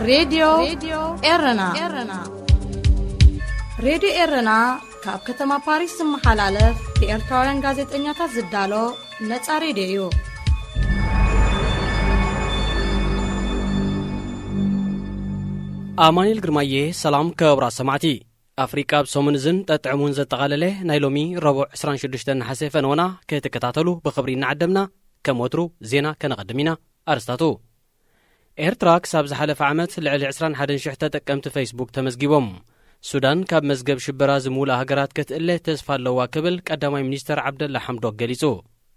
ሬድዮ ኤረና። ሬድዮ ኤረና ካብ ከተማ ፓሪስ ዝመሓላለፍ ብኤርትራውያን ጋዜጠኛታት ዝዳሎ ነጻ ሬድዮ እዩ። ኣማኑኤል ግርማየ። ሰላም ክቡራት ሰማዕቲ። ኣፍሪቃ ኣብ ሰሙን እዝን ጠጥዕሙን ዘጠቓለለ ናይ ሎሚ ረቡዕ ዕስራን ሽዱሽተን ነሓሰ ፈነወና ክትከታተሉ ብኽብሪ እናዓደምና፣ ከም ወትሩ ዜና ከነቐድም ኢና። ኣርስታቱ። ኤርትራ ክሳብ ዝሓለፈ ዓመት ልዕሊ ዕስራን ሓደን ሽሕ ተጠቀምቲ ፌስቡክ ተመዝጊቦም። ሱዳን ካብ መዝገብ ሽበራ ዝምውላ ሃገራት ክትእለ ተስፋ ኣለዋ ክብል ቀዳማይ ሚኒስተር ዓብደላ ሓምዶክ ገሊጹ።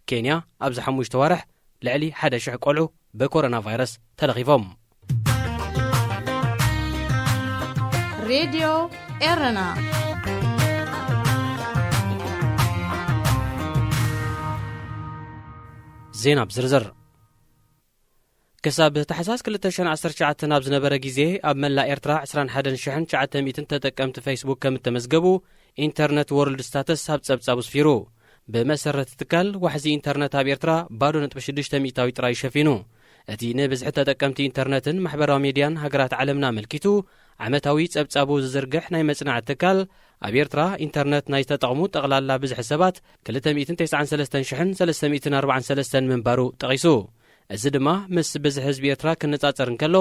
ኬንያ ኣብዚ ሓሙሽተ ዋርሕ ልዕሊ ሓደ ሽሕ ቆልዑ ብኮሮና ቫይረስ ተለኺፎም። ሬድዮ ኤረና። ዜና ብዝርዝር። ክሳብ ታሕሳስ ክልተ ሽሕን ዓሰርተ ትሽዓተን ኣብ ዝነበረ ግዜ፣ ኣብ መላእ ኤርትራ ዕስራን ሓደን ሽሕን ትሽዓተ ሚእትን ተጠቀምቲ ፌስቡክ ከም እተመዝገቡ ኢንተርነት ወርልድ ስታተስ ኣብ ጸብጻቡ ስፊሩ። ብመሰረት ትካል፣ ዋሕዚ ኢንተርነት ኣብ ኤርትራ ባዶ ነጥቢ ሽዱሽተ ሚእታዊት ጥራይ ሸፊኑ። እቲ ንብዝሒ ተጠቀምቲ ኢንተርነትን ማሕበራዊ ሜድያን ሃገራት ዓለምና ኣመልኪቱ ዓመታዊ ጸብጻቡ ዝዝርግሕ ናይ መጽናዕቲ ትካል፣ ኣብ ኤርትራ ኢንተርነት ናይ ዝተጠቕሙ ጠቕላላ ብዝሒ ሰባት ክልተ ሚእትን ተስዓን ሰለስተን ሽሕን ሰለስተ ሚእትን ኣርባዓን ሰለስተን ምንባሩ ጠቒሱ። እዚ ድማ ምስ ብዝሒ ህዝቢ ኤርትራ ክነጻጸር እንከሎ፣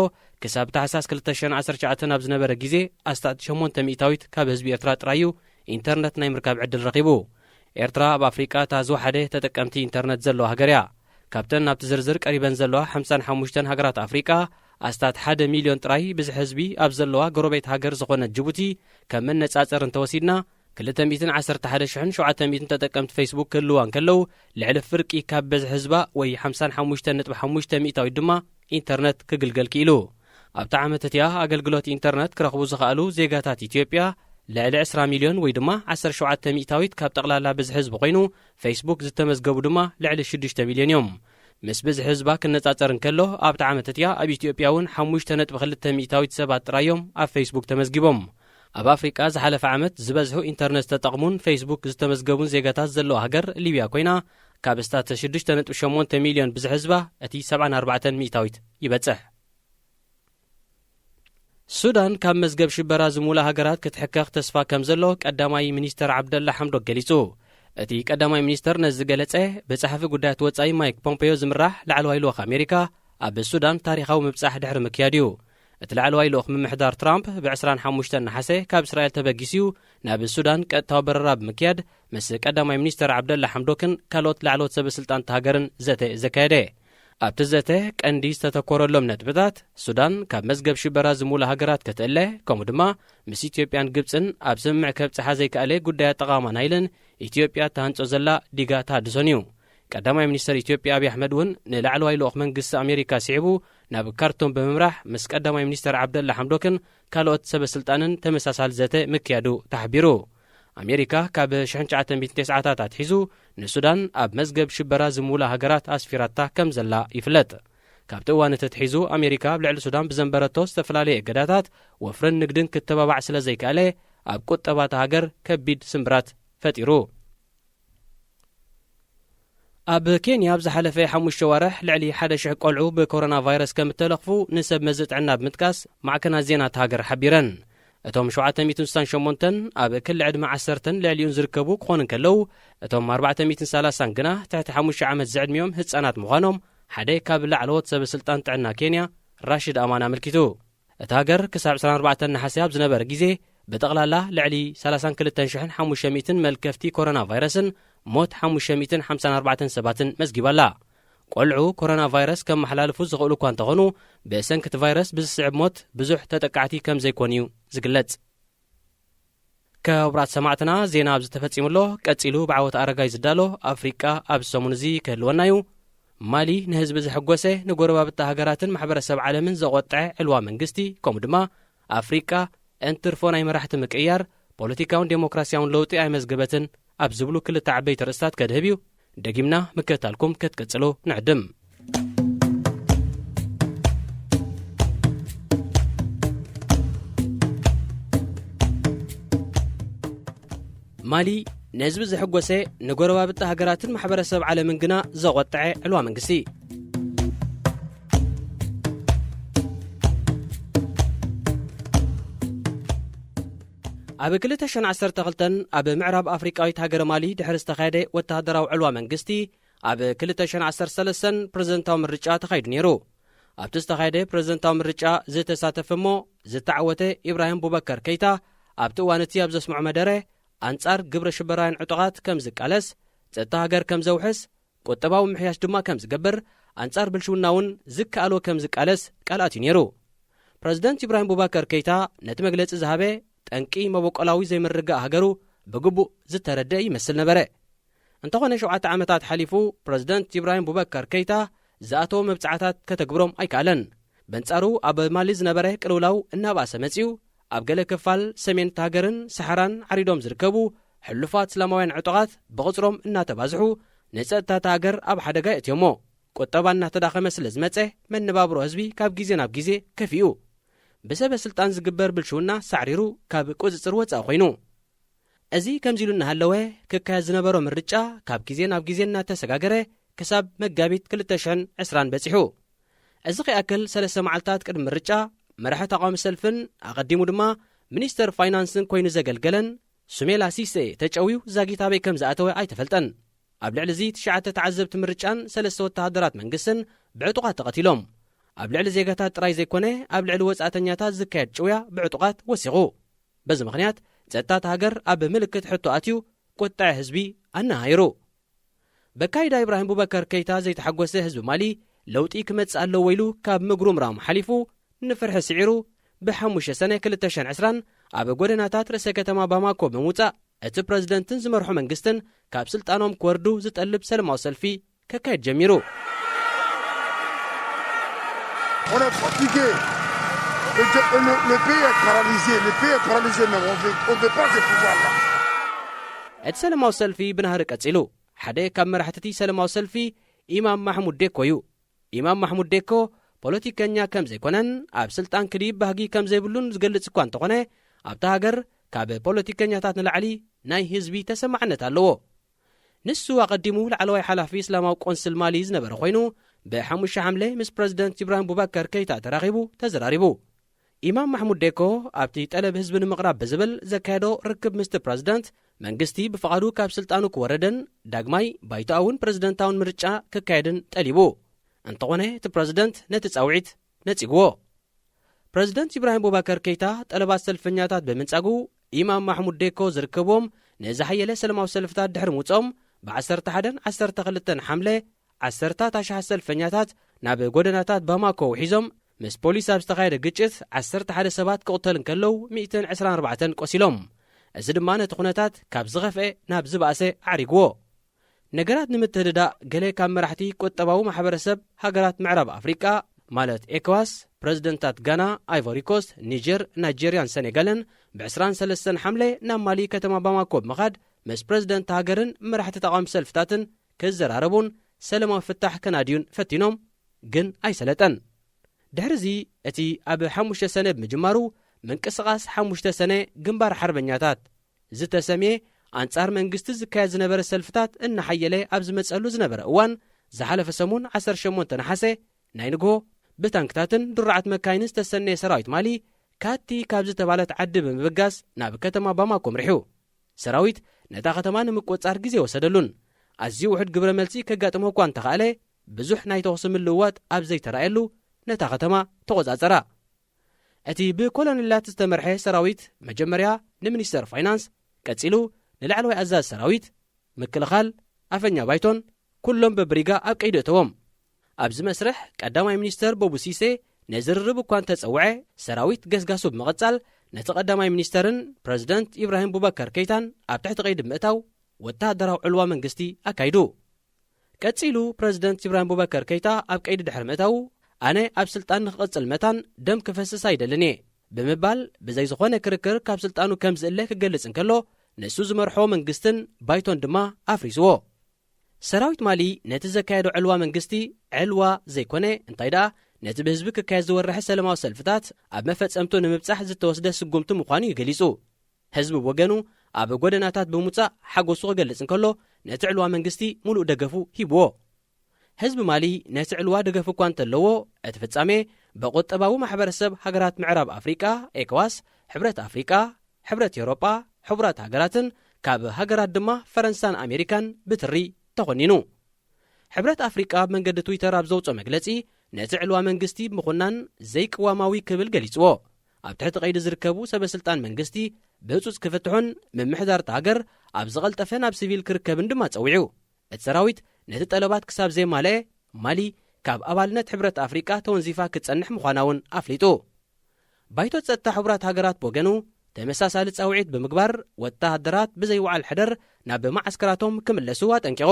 ክሳብ ታሕሳስ ክልተ ሽሕን ዓሰርተ ትሽዓተን ኣብ ዝነበረ ግዜ፣ ኣስታት ሸሞንተ ሚእታዊት ካብ ህዝቢ ኤርትራ ጥራይ እዩ ኢንተርነት ናይ ምርካብ ዕድል ረኺቡ። ኤርትራ ኣብ ኣፍሪቃ እታ ዝወሓደ ተጠቀምቲ ኢንተርነት ዘለዋ ሃገር እያ። ካብተን ናብቲ ዝርዝር ቀሪበን ዘለዋ ሓምሳን ሓሙሽተን ሃገራት ኣፍሪቃ፣ ኣስታት ሓደ ሚልዮን ጥራይ ብዝሒ ህዝቢ ኣብ ዘለዋ ጎረቤት ሃገር ዝኾነት ጅቡቲ ከም መነጻጸሪ እንተወሲድና፣ ክልተ ሚእትን ዓሰርተ ሓደ ሽሕን ሸውዓተ ሚእትን ተጠቀምቲ ፌስቡክ ክህልዋ እንከለዉ፣ ልዕሊ ፍርቂ ካብ በዝሒ ህዝባ ወይ ሓምሳን ሓሙሽተን ነጥቢ ሓሙሽተ ሚእታዊት ድማ ኢንተርነት ክግልገል ክኢሉ። ኣብታ ዓመት እቲኣ ኣገልግሎት ኢንተርነት ክረኽቡ ዝኸኣሉ ዜጋታት ኢትዮጵያ ልዕሊ ዕስራ ሚልዮን ወይ ድማ ዓሰርተ ሸውዓተ ሚእታዊት ካብ ጠቕላላ ብዝሒ ህዝቢ ኮይኑ፣ ፌስቡክ ዝተመዝገቡ ድማ ልዕሊ ሽዱሽተ ሚልዮን እዮም። ምስ ብዝሒ ህዝባ ክነጻጸር እንከሎ፣ ኣብታ ዓመት እቲኣ ኣብ ኢትዮጵያ እውን ሓሙሽተ ነጥቢ ክልተ ሚእታዊት ሰባት ጥራይ እዮም ኣብ ፌስቡክ ተመዝጊቦም። ኣብ ኣፍሪቃ ዝሓለፈ ዓመት ዝበዝሑ ኢንተርነት ዝተጠቕሙን ፌስቡክ ዝተመዝገቡን ዜጋታት ዘለዋ ሃገር ሊብያ ኮይና፣ ካብ ስታት ሽዱሽተ ነጥቢ ሸሞንተ ሚልዮን ብዝሒ ህዝባ እቲ ሰብዓን ኣርባዕተን ሚእታዊት ይበጽሕ። ሱዳን ካብ መዝገብ ሽበራ ዝምውላ ሃገራት ክትሕከኽ ተስፋ ከም ዘሎ ቀዳማይ ሚኒስተር ዓብደላ ሓምዶክ ገሊጹ። እቲ ቀዳማይ ሚኒስተር ነዚ ዝገለጸ፣ ብጸሓፊ ጉዳያት ወጻኢ ማይክ ፖምፔዮ ዝምራሕ ላዕለዋይ ልኡኽ ኣሜሪካ ኣብ ሱዳን ታሪኻዊ ምብጻሕ ድሕሪ ምክያድ እዩ። እቲ ላዕለዋይ ልኡኽ ምምሕዳር ትራምፕ ብ ዕስራን ሓሙሽተን ነሓሰ ካብ እስራኤል ተበጊሱ እዩ ናብ ሱዳን ቀጥታዊ በረራ ብምክያድ ምስ ቀዳማይ ሚኒስተር ዓብደላ ሓምዶክን ካልኦት ላዕለዎት ሰበ ስልጣን እታ ሃገርን ዘተ ዘካየደ። ኣብቲ ዘተ ቀንዲ ዝተተኮረሎም ነጥብታት፣ ሱዳን ካብ መዝገብ ሽበራ ዝምውላ ሃገራት ክትእለ፣ ከምኡ ድማ ምስ ኢትዮጵያን ግብጽን ኣብ ስምምዕ ከብጽሓ ዘይከኣለ ጉዳይ ኣጠቓቕማ ናይልን ኢትዮጵያ እትሃንጾ ዘላ ዲጋ ተሃድሶን እዩ። ቀዳማይ ሚኒስተር ኢትዮጵያ ኣብይ ኣሕመድ እውን ንላዕለዋይ ልኡኽ መንግስቲ ኣሜሪካ ስዒቡ ናብ ካርቱም ብምምራሕ ምስ ቀዳማይ ሚኒስተር ዓብደላ ሓምዶክን ካልኦት ሰበ ስልጣንን ተመሳሳሊ ዘተ ምክያዱ ተሓቢሩ። ኣሜሪካ ካብ ሽሕን ትሽዓተ ሚእትን ተስዓታት ኣትሒዙ ንሱዳን ኣብ መዝገብ ሽበራ ዝምውላ ሃገራት ኣስፊራታ ከም ዘላ ይፍለጥ። ካብቲ እዋን እቲ ኣትሒዙ ኣሜሪካ ኣብ ልዕሊ ሱዳን ብዘንበረቶ ዝተፈላለየ እገዳታት ወፍርን ንግድን ክተባባዕ ስለ ዘይከኣለ ኣብ ቁጠባ እታ ሃገር ከቢድ ስምብራት ፈጢሩ። ኣብ ኬንያ ኣብ ዝሓለፈ ሓሙሽተ ዋርሕ ልዕሊ ሓደ ሽሕ ቆልዑ ብኮሮና ቫይረስ ከም እተለኽፉ ንሰብ መዚ ጥዕና ብምጥቃስ ማዕከናት ዜና እታ ሃገር ሓቢረን። እቶም ሸውዓተ ሚእትን ስሳን ሸሞንተን ኣብ ክሊ ዕድመ ዓሰርተን ልዕሊኡን ዝርከቡ ክኾኑ እንከለዉ፣ እቶም ኣርባዕተ ሚእትን ሰላሳን ግና ትሕቲ ሓሙሽተ ዓመት ዝዕድሚኦም ህጻናት ምዃኖም ሓደ ካብ ላዕለዎት ሰበ ስልጣን ጥዕና ኬንያ ራሽድ ኣማን ኣመልኪቱ። እታ ሃገር ክሳብ ዕስራን ኣርባዕተን ነሓሰ ኣብ ዝነበረ ግዜ ብጠቕላላ ልዕሊ ሰላሳን ክልተን ሽሕን ሓሙሽተ ሚእትን መልከፍቲ ኮሮና ቫይረስን ሞት ሓሙሽተ ሚእትን ሓምሳን ኣርባዕተን ሰባትን መዝጊባ ኣላ። ቆልዑ ኮሮና ቫይረስ ከመሓላልፉ ዝኽእሉ እኳ እንተኾኑ፣ ብሰንኪ እቲ ቫይረስ ብዝስዕብ ሞት ብዙሕ ተጠቃዕቲ ከም ዘይኮኑ እዩ ዝግለጽ። ክቡራት ሰማዕትና፣ ዜና ኣብዚ ተፈጺሙ ኣሎ። ቀጺሉ ብዓወት ኣረጋይ ዝዳሎ ኣፍሪቃ ኣብ ሰሙን እዚ ክህልወና እዩ። ማሊ ንህዝቢ ዘሐጎሰ፣ ንጎረባብቲ ሃገራትን ማሕበረሰብ ዓለምን ዘቖጥዐ ዕልዋ መንግስቲ፣ ከምኡ ድማ ኣፍሪቃ እንትርፎ ናይ መራሕቲ ምቅይያር፣ ፖለቲካውን ዴሞክራሲያውን ለውጢ ኣይመዝገበትን ኣብ ዝብሉ ክልተ ዓበይቲ ርእስታት ከድህብ እዩ። ደጊምና ምክትታልኩም ክትቅጽሉ ንዕድም። ማሊ ንህዝቢ ዘሐጎሰ፣ ንጎረባብቲ ሃገራትን ማሕበረሰብ ዓለምን ግና ዘቖጥዐ ዕልዋ መንግስቲ። ኣብ ክልተ ሽሕን ዓሰርተ ክልተን ኣብ ምዕራብ ኣፍሪቃዊት ሃገር ማሊ ድሕሪ ዝተኻየደ ወተሃደራዊ ዕልዋ መንግስቲ፣ ኣብ ክልተ ሽሕን ዓሰርተ ሰለስተን ፕረዚደንታዊ ምርጫ ተኻይዱ ነይሩ። ኣብቲ ዝተኻየደ ፕረዚደንታዊ ምርጫ ዝተሳተፈ እሞ ዝተዓወተ ኢብራሂም ቡበከር ከይታ፣ ኣብቲ እዋን እቲ ኣብ ዘስምዖ መደረ፣ ኣንጻር ግብረ ሽበራውያን ዕጡቓት ከም ዝቃለስ፣ ጸጥታ ሃገር ከም ዘውሕስ፣ ቁጠባዊ ምሕያሽ ድማ ከም ዝገብር፣ ኣንጻር ብልሽውና እውን ዝከኣሎ ከም ዝቃለስ ቃል ኣትዩ ነይሩ። ፕረዚደንት ኢብራሂም ቡባከር ከይታ ነቲ መግለጺ ዝሃበ፣ ጠንቂ መበቆላዊ ዘይምርግጋእ ሃገሩ ብግቡእ ዝተረድአ ይመስል ነበረ። እንተኾነ፣ ሸውዓተ ዓመታት ሓሊፉ፣ ፕረዚደንት ኢብራሂም ቡባከር ከይታ ዝኣተዎ መብጽዓታት ከተግብሮም ኣይከኣለን። በንጻሩ፣ ኣብ ማሊ ዝነበረ ቅልውላው እናበኣሰ መጺኡ፣ ኣብ ገለ ክፋል ሰሜን እታ ሃገርን ሰሓራን ዓሪዶም ዝርከቡ ሕሉፋት እስላማውያን ዕጡቓት ብቕጽሮም እናተባዝሑ፣ ንጸጥታ እታ ሃገር ኣብ ሓደጋ የእትዮሞ። ቁጠባ እናተዳኸመ ስለ ዝመጸ፣ መነባብሮ ህዝቢ ካብ ግዜ ናብ ግዜ ከፊኡ። ብሰበ ስልጣን ዝግበር ብልሽውና ሳዕሪሩ ካብ ቁጽጽር ወጻኢ ኮይኑ። እዚ ከምዚ ኢሉ እናሃለወ፣ ክካየድ ዝነበሮ ምርጫ ካብ ግዜ ናብ ግዜ እናተሰጋገረ ክሳብ መጋቢት ክልተ ሽሕን ዕስራን በጺሑ። እዚ ከይኣክል፣ ሰለስተ መዓልታት ቅድሚ ምርጫ፣ መራሒ ተቓዋሚ ሰልፍን ኣቐዲሙ ድማ ሚኒስተር ፋይናንስን ኮይኑ ዘገልገለን ሱሜላ ሲሴ ተጨውዩ ዛጊት ኣበይ ከም ዝኣተወ ኣይተፈልጠን። ኣብ ልዕሊ እዚ፣ ትሽዓተ ተዓዘብቲ ምርጫን ሰለስተ ወተሃደራት መንግስትን ብዕጡቓት ተቐቲሎም። ኣብ ልዕሊ ዜጋታት ጥራይ ዘይኮነ፣ ኣብ ልዕሊ ወጻእተኛታት ዝካየድ ጭውያ ብዕጡቓት ወሲኹ። በዚ ምኽንያት፣ ጸጥታ እታ ሃገር ኣብ ምልክት ሕቶ ኣትዩ፣ ቁጥዐ ህዝቢ ኣነሃይሩ። በካይዳ ኢብራሂም ቡበከር ከይታ ዘይተሓጎሰ ህዝቢ ማሊ፣ ለውጢ ክመጽእ ኣለዎ ኢሉ ካብ ምግሩምራም ሓሊፉ፣ ንፍርሒ ስዒሩ፣ ብሓሙሽተ ሰነ ክልተ ሽሕን ዕስራን ኣብ ጎደናታት ርእሰ ከተማ ባማኮ ብምውጻእ፣ እቲ ፕረዚደንትን ዝመርሖ መንግስትን ካብ ስልጣኖም ክወርዱ ዝጠልብ ሰለማዊ ሰልፊ ከካየድ ጀሚሩ። On est fatigué. Le, le, le pays est paralysé. Le pays est paralysé, même. On veut, on veut pas ce pouvoir-là. እቲ ሰለማዊ ሰልፊ ብናህሪ ቀጺሉ። ሓደ ካብ መራሕቲ እቲ ሰለማዊ ሰልፊ ኢማም ማሕሙድ ዴኮ እዩ። ኢማም ማሕሙድ ዴኮ፣ ፖለቲከኛ ከም ዘይኮነን ኣብ ስልጣን ክድይብ ባህጊ ከም ዘይብሉን ዝገልጽ እኳ እንተኾነ፣ ኣብታ ሃገር ካብ ፖለቲከኛታት ንላዕሊ ናይ ህዝቢ ተሰማዕነት ኣለዎ። ንሱ ኣቐዲሙ ላዕለዋይ ሓላፊ እስላማዊ ቆንስል ማሊ ዝነበረ ኮይኑ፣ ብሓሙሽተ ሓምለ ምስ ፕረዚደንት ኢብራሂም ቡባከር ከይታ ተራኺቡ ተዘራሪቡ። ኢማም ማሕሙድ ዴኮ፣ ኣብቲ ጠለብ ህዝቢ ንምቕራብ ብዝብል ዘካየዶ ርክብ ምስቲ ፕረዚደንት፣ መንግስቲ ብፍቓዱ ካብ ስልጣኑ ክወርድን ዳግማይ ባይቶኣውን ፕረዚደንታውን ምርጫ ክካየድን ጠሊቡ። እንተኾነ፣ እቲ ፕረዚደንት ነቲ ጻውዒት ነጺግዎ። ፕረዚደንት ኢብራሂም ቡባከር ከይታ ጠለባት ሰልፈኛታት ብምንጻጉ፣ ኢማም ማሕሙድ ዴኮ ዝርከብዎም ንዝሓየለ ሰለማዊ ሰልፍታት ድሕሪ ምውጽኦም፣ ብዓሰርተ ሓደን ዓሰርተ ክልተን ሓምለ፣ ዓሰርታት ኣሽሓት ሰልፈኛታት ናብ ጎደናታት ባማኮ ውሒዞም፣ ምስ ፖሊስ ኣብ ዝተኻየደ ግጭት ዓሰርተ ሓደ ሰባት ክቕተሉ እንከለዉ፣ ሚእትን ዕስራን ኣርባዕተን ቆሲሎም። እዚ ድማ ነቲ ኩነታት ካብ ዝኸፍአ ናብ ዝበኣሰ ኣዕሪግዎ። ነገራት ንምትህድዳእ፣ ገለ ካብ መራሕቲ ቁጠባዊ ማሕበረሰብ ሃገራት ምዕራብ ኣፍሪቃ፣ ማለት ኤኮዋስ፣ ፕረዚደንታት ጋና፣ ኣይቮሪ ኮስት፣ ኒጀር፣ ናይጀርያን ሰኔጋልን፣ ብ ዕስራን ሰለስተን ሓምለ ናብ ማሊ ከተማ ባማኮ ብምኻድ፣ ምስ ፕረዚደንት ሃገርን መራሕቲ ተቓዋሚ ሰልፍታትን ክዘራረቡን ሰለማዊ ፍታሕ ከናድዩን ፈቲኖም፣ ግን ኣይሰለጠን። ድሕሪ እዚ፣ እቲ ኣብ ሓሙሽተ ሰነ ብምጅማሩ፣ ምንቅስቓስ ሓሙሽተ ሰነ ግንባር ሓርበኛታት ዝተሰምየ፣ ኣንጻር መንግስቲ ዝካየድ ዝነበረ ሰልፍታት እናሓየለ ኣብ ዝመጸሉ ዝነበረ እዋን፣ ዝሓለፈ ሰሙን ዓሰርተ ሸሞንተ ነሓሰ ናይ ንግሆ፣ ብታንክታትን ድሩዓት መካይንን ዝተሰነየ ሰራዊት ማሊ፣ ካቲ ካብ ዝተባለት ዓዲ ብምብጋስ ናብ ከተማ ባማኮ ኣምሪሑ። ሰራዊት ነታ ከተማ ንምቁጽጻር ግዜ ወሰደሉን። ኣዝዩ ውሑድ ግብረ መልሲ ከጋጥሞ እኳ እንተኸኣለ፣ ብዙሕ ናይ ተኹሲ ምልውዋጥ ኣብ ዘይተራእየሉ ነታ ከተማ ተቖጻጸራ። እቲ ብኮሎኔላት ዝተመርሐ ሰራዊት መጀመርያ ንሚኒስተር ፋይናንስ፣ ቀጺሉ ንላዕለዋይ ኣዛዚ ሰራዊት፣ ምክልኻል፣ ኣፈኛ ባይቶን፣ ኩሎም በብሪጋ ኣብ ቀይዲ እተዎም። ኣብዚ መስርሕ፣ ቀዳማይ ሚኒስተር ቦቡ ሲሴ ንዝርርብ እኳ እንተጸውዐ፣ ሰራዊት ገስጋሱ ብምቕጻል፣ ነቲ ቀዳማይ ሚኒስተርን ፕረዚደንት ኢብራሂም ቡባከር ከይታን ኣብ ትሕቲ ቀይዲ ብምእታው፣ ወተሃደራዊ ዕልዋ መንግስቲ ኣካይዱ። ቀጺሉ፣ ፕረዚደንት ኢብራሂም ቡባከር ከይታ ኣብ ቀይዲ ድሕሪ ምእታዉ፣ ኣነ ኣብ ስልጣን ንክቕጽል መታን ደም ክፈስስ ኣይደልን እየ ብምባል፣ ብዘይ ዝኾነ ክርክር ካብ ስልጣኑ ከም ዝእለ ክገልጽ እንከሎ፣ ንሱ ዝመርሖ መንግስትን ባይቶን ድማ ኣፍሪስዎ። ሰራዊት ማሊ ነቲ ዘካየዶ ዕልዋ መንግስቲ ዕልዋ ዘይኮነ፣ እንታይ ደኣ፣ ነቲ ብህዝቢ ክካየድ ዝወረሐ ሰለማዊ ሰልፍታት ኣብ መፈጸምቱ ንምብጻሕ ዝተወስደ ስጉምቲ ምዃኑ እዩ ገሊጹ። ህዝቢ ብወገኑ ኣብ ጎደናታት ብምውጻእ ሓጎሱ ክገልጽ እንከሎ፣ ነቲ ዕልዋ መንግስቲ ሙሉእ ደገፉ ሂብዎ። ህዝቢ ማሊ ነቲ ዕልዋ ደገፍ እኳ እንተለዎ፣ እቲ ፍጻሜ ብቁጠባዊ ማሕበረሰብ ሃገራት ምዕራብ ኣፍሪቃ፣ ኤኮዋስ፣ ሕብረት ኣፍሪቃ፣ ሕብረት ኤውሮጳ፣ ሕቡራት ሃገራትን ካብ ሃገራት ድማ ፈረንሳን ኣሜሪካን ብትሪ ተኾኒኑ። ሕብረት ኣፍሪቃ ኣብ መንገዲ ትዊተር ኣብ ዘውፅኦ መግለፂ፣ ነቲ ዕልዋ መንግስቲ ብምኹናን ዘይቅዋማዊ ክብል ገሊፅዎ። ኣብ ትሕቲ ቀይዲ ዝርከቡ ሰበስልጣን መንግስቲ ብህፁፅ ክፍትሑን ምምሕዳር እታ ሃገር ኣብ ዝቐልጠፈ ናብ ሲቪል ክርከብን ድማ ፀዊዑ። እቲ ሰራዊት ነቲ ጠለባት ክሳብ ዘየማልአ፣ ማሊ ካብ ኣባልነት ሕብረት ኣፍሪቃ ተወንዚፋ ክትጸንሕ ምዃና እውን ኣፍሊጡ። ባይቶ ጸጥታ ሕቡራት ሃገራት ብወገኑ፣ ተመሳሳሊ ጻውዒት ብምግባር፣ ወተሃደራት ብዘይወዓል ሕደር ናብ መዓስከራቶም ክምለሱ ኣጠንቂቑ።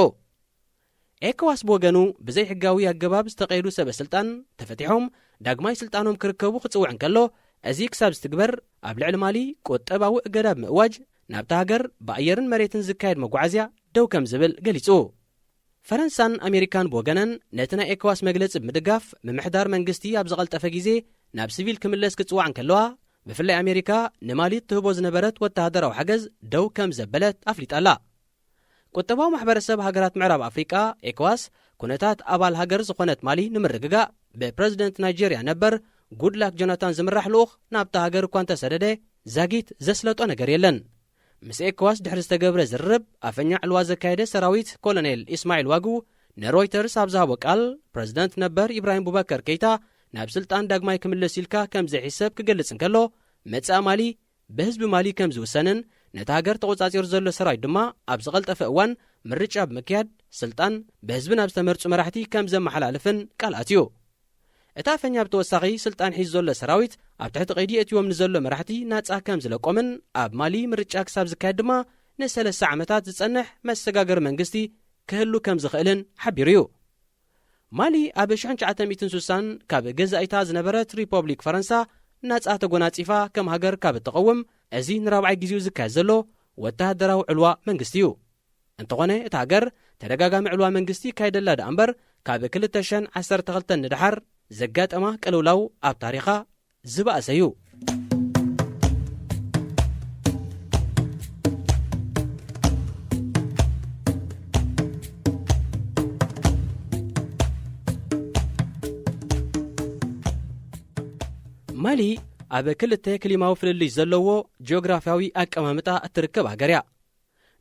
ኤኮዋስ ብወገኑ፣ ብዘይሕጋዊ ኣገባብ ዝተቐየዱ ሰበ ስልጣን ተፈቲሖም ዳግማይ ስልጣኖም ክርከቡ ክጽውዕ እንከሎ፣ እዚ ክሳብ ዝትግበር ኣብ ልዕሊ ማሊ ቁጠባዊ እገዳ ብምእዋጅ ናብታ ሃገር ብኣየርን መሬትን ዝካየድ መጓዓዝያ ደው ከም ዝብል ገሊጹ። ፈረንሳን ኣሜሪካን ብወገነን ነቲ ናይ ኤኮዋስ መግለጺ ብምድጋፍ ምምሕዳር መንግስቲ ኣብ ዝቐልጠፈ ግዜ ናብ ሲቪል ክምለስ ክጽዋዕ እንከለዋ፣ ብፍላይ ኣሜሪካ ንማሊ ትህቦ ዝነበረት ወተሃደራዊ ሓገዝ ደው ከም ዘበለት ኣፍሊጣ ኣላ። ቁጠባዊ ማሕበረሰብ ሃገራት ምዕራብ ኣፍሪቃ፣ ኤኮዋስ፣ ኩነታት ኣባል ሃገር ዝኾነት ማሊ ንምርግጋእ ብፕረዚደንት ናይጄርያ ነበር ጉድላክ ጆናታን ዝምራሕ ልኡኽ ናብታ ሃገር እኳ እንተሰደደ፣ ዛጊት ዘስለጦ ነገር የለን። ምስ ኤኮዋስ ድሕሪ ዝተገብረ ዝርርብ፣ ኣፈኛ ዕልዋ ዘካየደ ሰራዊት ኮሎኔል ኢስማዒል ዋጉ ንሮይተርስ ኣብ ዝሃቦ ቃል፣ ፕረዚደንት ነበር ኢብራሂም ቡባከር ኬይታ ናብ ስልጣን ዳግማይ ክምለስ ኢልካ ከም ዘይሕሰብ ክገልጽ እንከሎ፣ መጻኢ ማሊ ብህዝቢ ማሊ ከም ዝውሰንን ነታ ሃገር ተቖጻጺሩ ዘሎ ሰራዊት ድማ ኣብ ዝቐልጠፈ እዋን ምርጫ ብምክያድ ስልጣን ብህዝቢ ናብ ዝተመርጹ መራሕቲ ከም ዘመሓላልፍን ቃል ኣትዩ። እቲ ኣፈኛ ብተወሳኺ ስልጣን ሒዙ ዘሎ ሰራዊት ኣብ ትሕቲ ቀይዲ የእትዎም ንዘሎ መራሕቲ ናጻ ከም ዝለቆምን ኣብ ማሊ ምርጫ ክሳብ ዝካየድ ድማ ንሰለስተ ዓመታት ዝጸንሕ መሰጋገሪ መንግስቲ ክህሉ ከም ዝኽእልን ሓቢሩ እዩ። ማሊ ኣብ ሽሕን ትሽዓተ ሚእትን ስሳን ካብ ገዛኢታ ዝነበረት ሪፖብሊክ ፈረንሳ ናጻ ተጎናጺፋ ከም ሃገር ካብ እትቐውም፣ እዚ ንራብዓይ ግዜኡ ዝካየድ ዘሎ ወተሃደራዊ ዕልዋ መንግስቲ እዩ። እንተኾነ፣ እታ ሃገር ተደጋጋሚ ዕልዋ መንግስቲ ይካየደላ ደኣ እምበር፣ ካብ ክልተ ሽሕን ዓሰርተ ክልተን ንደሓር ዘጋጠማ ቅልውላው ኣብ ታሪኻ ዝበኣሰ እዩ። ማሊ ኣብ ክልተ ክሊማዊ ፍልልይ ዘለዎ ጂኦግራፍያዊ ኣቀማምጣ እትርከብ ሃገር እያ።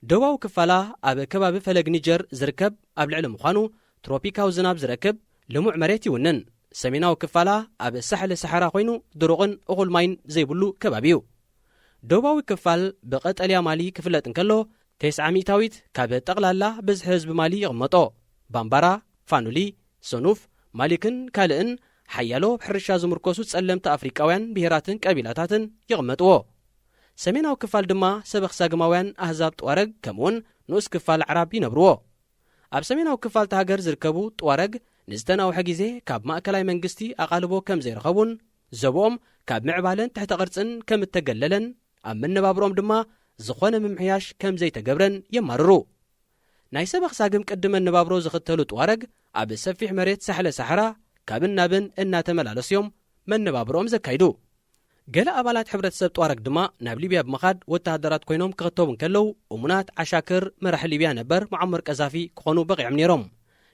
ደቡባዊ ክፋላ ኣብ ከባቢ ፈለግ ኒጀር ዝርከብ ኣብ ልዕሊ ምዃኑ ትሮፒካዊ ዝናብ ዝረክብ ልሙዕ መሬት ይውንን። ሰሜናዊ ክፋላ ኣብ ሳሕሊ ሰሓራ ኮይኑ ድሩቕን እኹል ማይን ዘይብሉ ከባቢ እዩ። ደቡባዊ ክፋል ብቐጠልያ ማሊ ክፍለጥ እንከሎ፣ ተስዓ ሚእታዊት ካብ ጠቕላላ ብዝሒ ህዝቢ ማሊ ይቕመጦ። ባምባራ፣ ፋኑሊ፣ ሰኑፍ፣ ማሊክን ካልእን ሓያሎ ኣብ ሕርሻ ዝምርኮሱ ጸለምቲ ኣፍሪቃውያን ብሄራትን ቀቢላታትን ይቕመጥዎ። ሰሜናዊ ክፋል ድማ ሰበኽ ሳግማውያን ኣህዛብ ጥዋረግ ከምኡውን ንኡስ ክፋል ኣዕራብ ይነብርዎ። ኣብ ሰሜናዊ ክፋል እታ ሃገር ዝርከቡ ጥዋረግ ንዝተናውሐ ግዜ ካብ ማእከላይ መንግስቲ ኣቓልቦ ከም ዘይረኸቡን ዘብኦም ካብ ምዕባለን ትሕተ ቅርጽን ከም እተገለለን ኣብ መነባብሮኦም ድማ ዝኾነ ምምሕያሽ ከም ዘይተገብረን የማርሩ። ናይ ሰበኽ ሳግም ቅዲ መነባብሮ ዝኽተሉ ጥዋረግ ኣብ ሰፊሕ መሬት ሳሕለ ሳሕራ ካብን ናብን እናተመላለሱ እዮም መነባብሮኦም ዘካይዱ። ገለ ኣባላት ሕብረተሰብ ጥዋረግ ድማ ናብ ሊብያ ብምኻድ ወተሃደራት ኮይኖም ክኽተቡ እንከለዉ፣ እሙናት ዓሻክር መራሒ ሊብያ ነበር ሙዓመር ቀዛፊ ክኾኑ በቒዖም ነይሮም።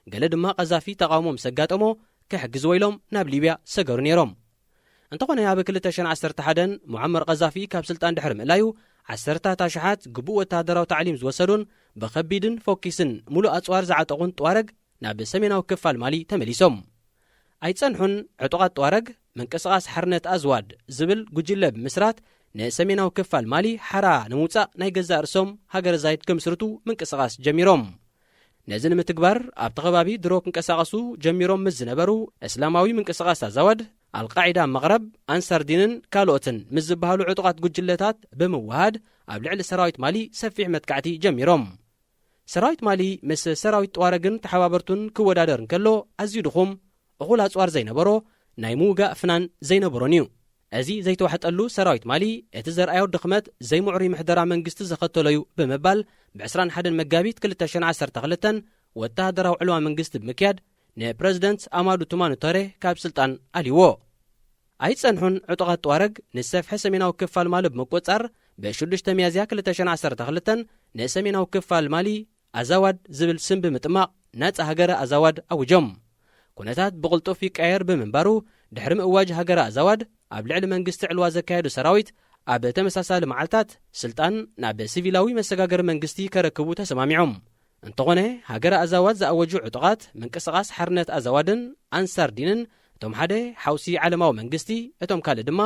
ገለ ድማ ቀዛፊ ተቓውሞ ምስ ኣጋጠሞ ክሕግዝዎ ኢሎም ናብ ሊብያ ሰገሩ ነይሮም። እንተኾነ፣ ኣብ ክልተ ሽሕን ዓሰርተ ሓደን ሙዓመር ቀዛፊ ካብ ስልጣን ድሕሪ ምእላዩ፣ ዓሰርታት ኣሽሓት ግቡእ ወተሃደራዊ ታዕሊም ዝወሰዱን ብኸቢድን ፎኪስን ሙሉእ ኣጽዋር ዝዓጠቑን ጥዋረግ ናብ ሰሜናዊ ክፋል ማሊ ተመሊሶም። ኣይጸንሑን። ዕጡቓት ጥዋረግ ምንቅስቓስ ሓርነት ኣዝዋድ ዝብል ጉጅለ ብምስራት ንሰሜናዊ ክፋል ማሊ ሓራ ንምውጻእ ናይ ገዛእ ርእሶም ሃገረ ዛይድ ክምስርቱ ምንቅስቓስ ጀሚሮም። ነዚ ንምትግባር ኣብቲ ከባቢ ድሮ ክንቀሳቐሱ ጀሚሮም ምስ ዝነበሩ እስላማዊ ምንቅስቓስ ኣዛወድ፣ ኣልቃዒዳ መቕረብ፣ ኣንሳር ዲንን ካልኦትን ምስ ዝበሃሉ ዕጡቓት ጉጅለታት ብምውሃድ ኣብ ልዕሊ ሰራዊት ማሊ ሰፊሕ መጥቃዕቲ ጀሚሮም። ሰራዊት ማሊ ምስ ሰራዊት ጥዋረግን ተሓባበርቱን ክወዳደር እንከሎ ኣዝዩ ድኹም፣ እኹል ኣጽዋር ዘይነበሮ፣ ናይ ምውጋእ ፍናን ዘይነበሮን እዩ። እዚ ዘይተዋሕጠሉ ሰራዊት ማሊ እቲ ዘርኣዮ ድኽመት ዘይምዕሩይ ምሕደራ መንግስቲ ዘኸተሎ እዩ ብምባል ብ ዕስራን ሓደን መጋቢት ክልተ ሽሕን ዓሰርተ ክልተን ወተሃደራዊ ዕልዋ መንግስቲ ብምክያድ ንፕረዚደንት ኣማዱ ቱማኑ ተሬ ካብ ስልጣን ኣልይዎ። ኣይጸንሑን። ዕጡቓት ጥዋረግ ንሰፍሐ ሰሜናዊ ክፋል ማሊ ብምቁጽጻር ብ ሽዱሽተ ሚያዝያ ክልተ ሽሕን ዓሰርተ ክልተን ንሰሜናዊ ክፋል ማሊ ኣዛዋድ ዝብል ስም ብምጥማቕ ናጻ ሃገረ ኣዛዋድ ኣዊጆም። ኩነታት ብቕልጡፍ ይቀያየር ብምንባሩ ድሕሪ ምእዋጅ ሃገረ ኣዛዋድ ኣብ ልዕሊ መንግስቲ ዕልዋ ዘካየዱ ሰራዊት ኣብ ተመሳሳሊ መዓልታት ስልጣን ናብ ሲቪላዊ መሰጋገሪ መንግስቲ ከረክቡ ተሰማሚዖም። እንተኾነ፣ ሃገረ ኣዛዋድ ዝኣወጁ ዕጡቓት ምንቅስቓስ ሓርነት ኣዛዋድን ኣንሳር ዲንን፣ እቶም ሓደ ሓውሲ ዓለማዊ መንግስቲ፣ እቶም ካልእ ድማ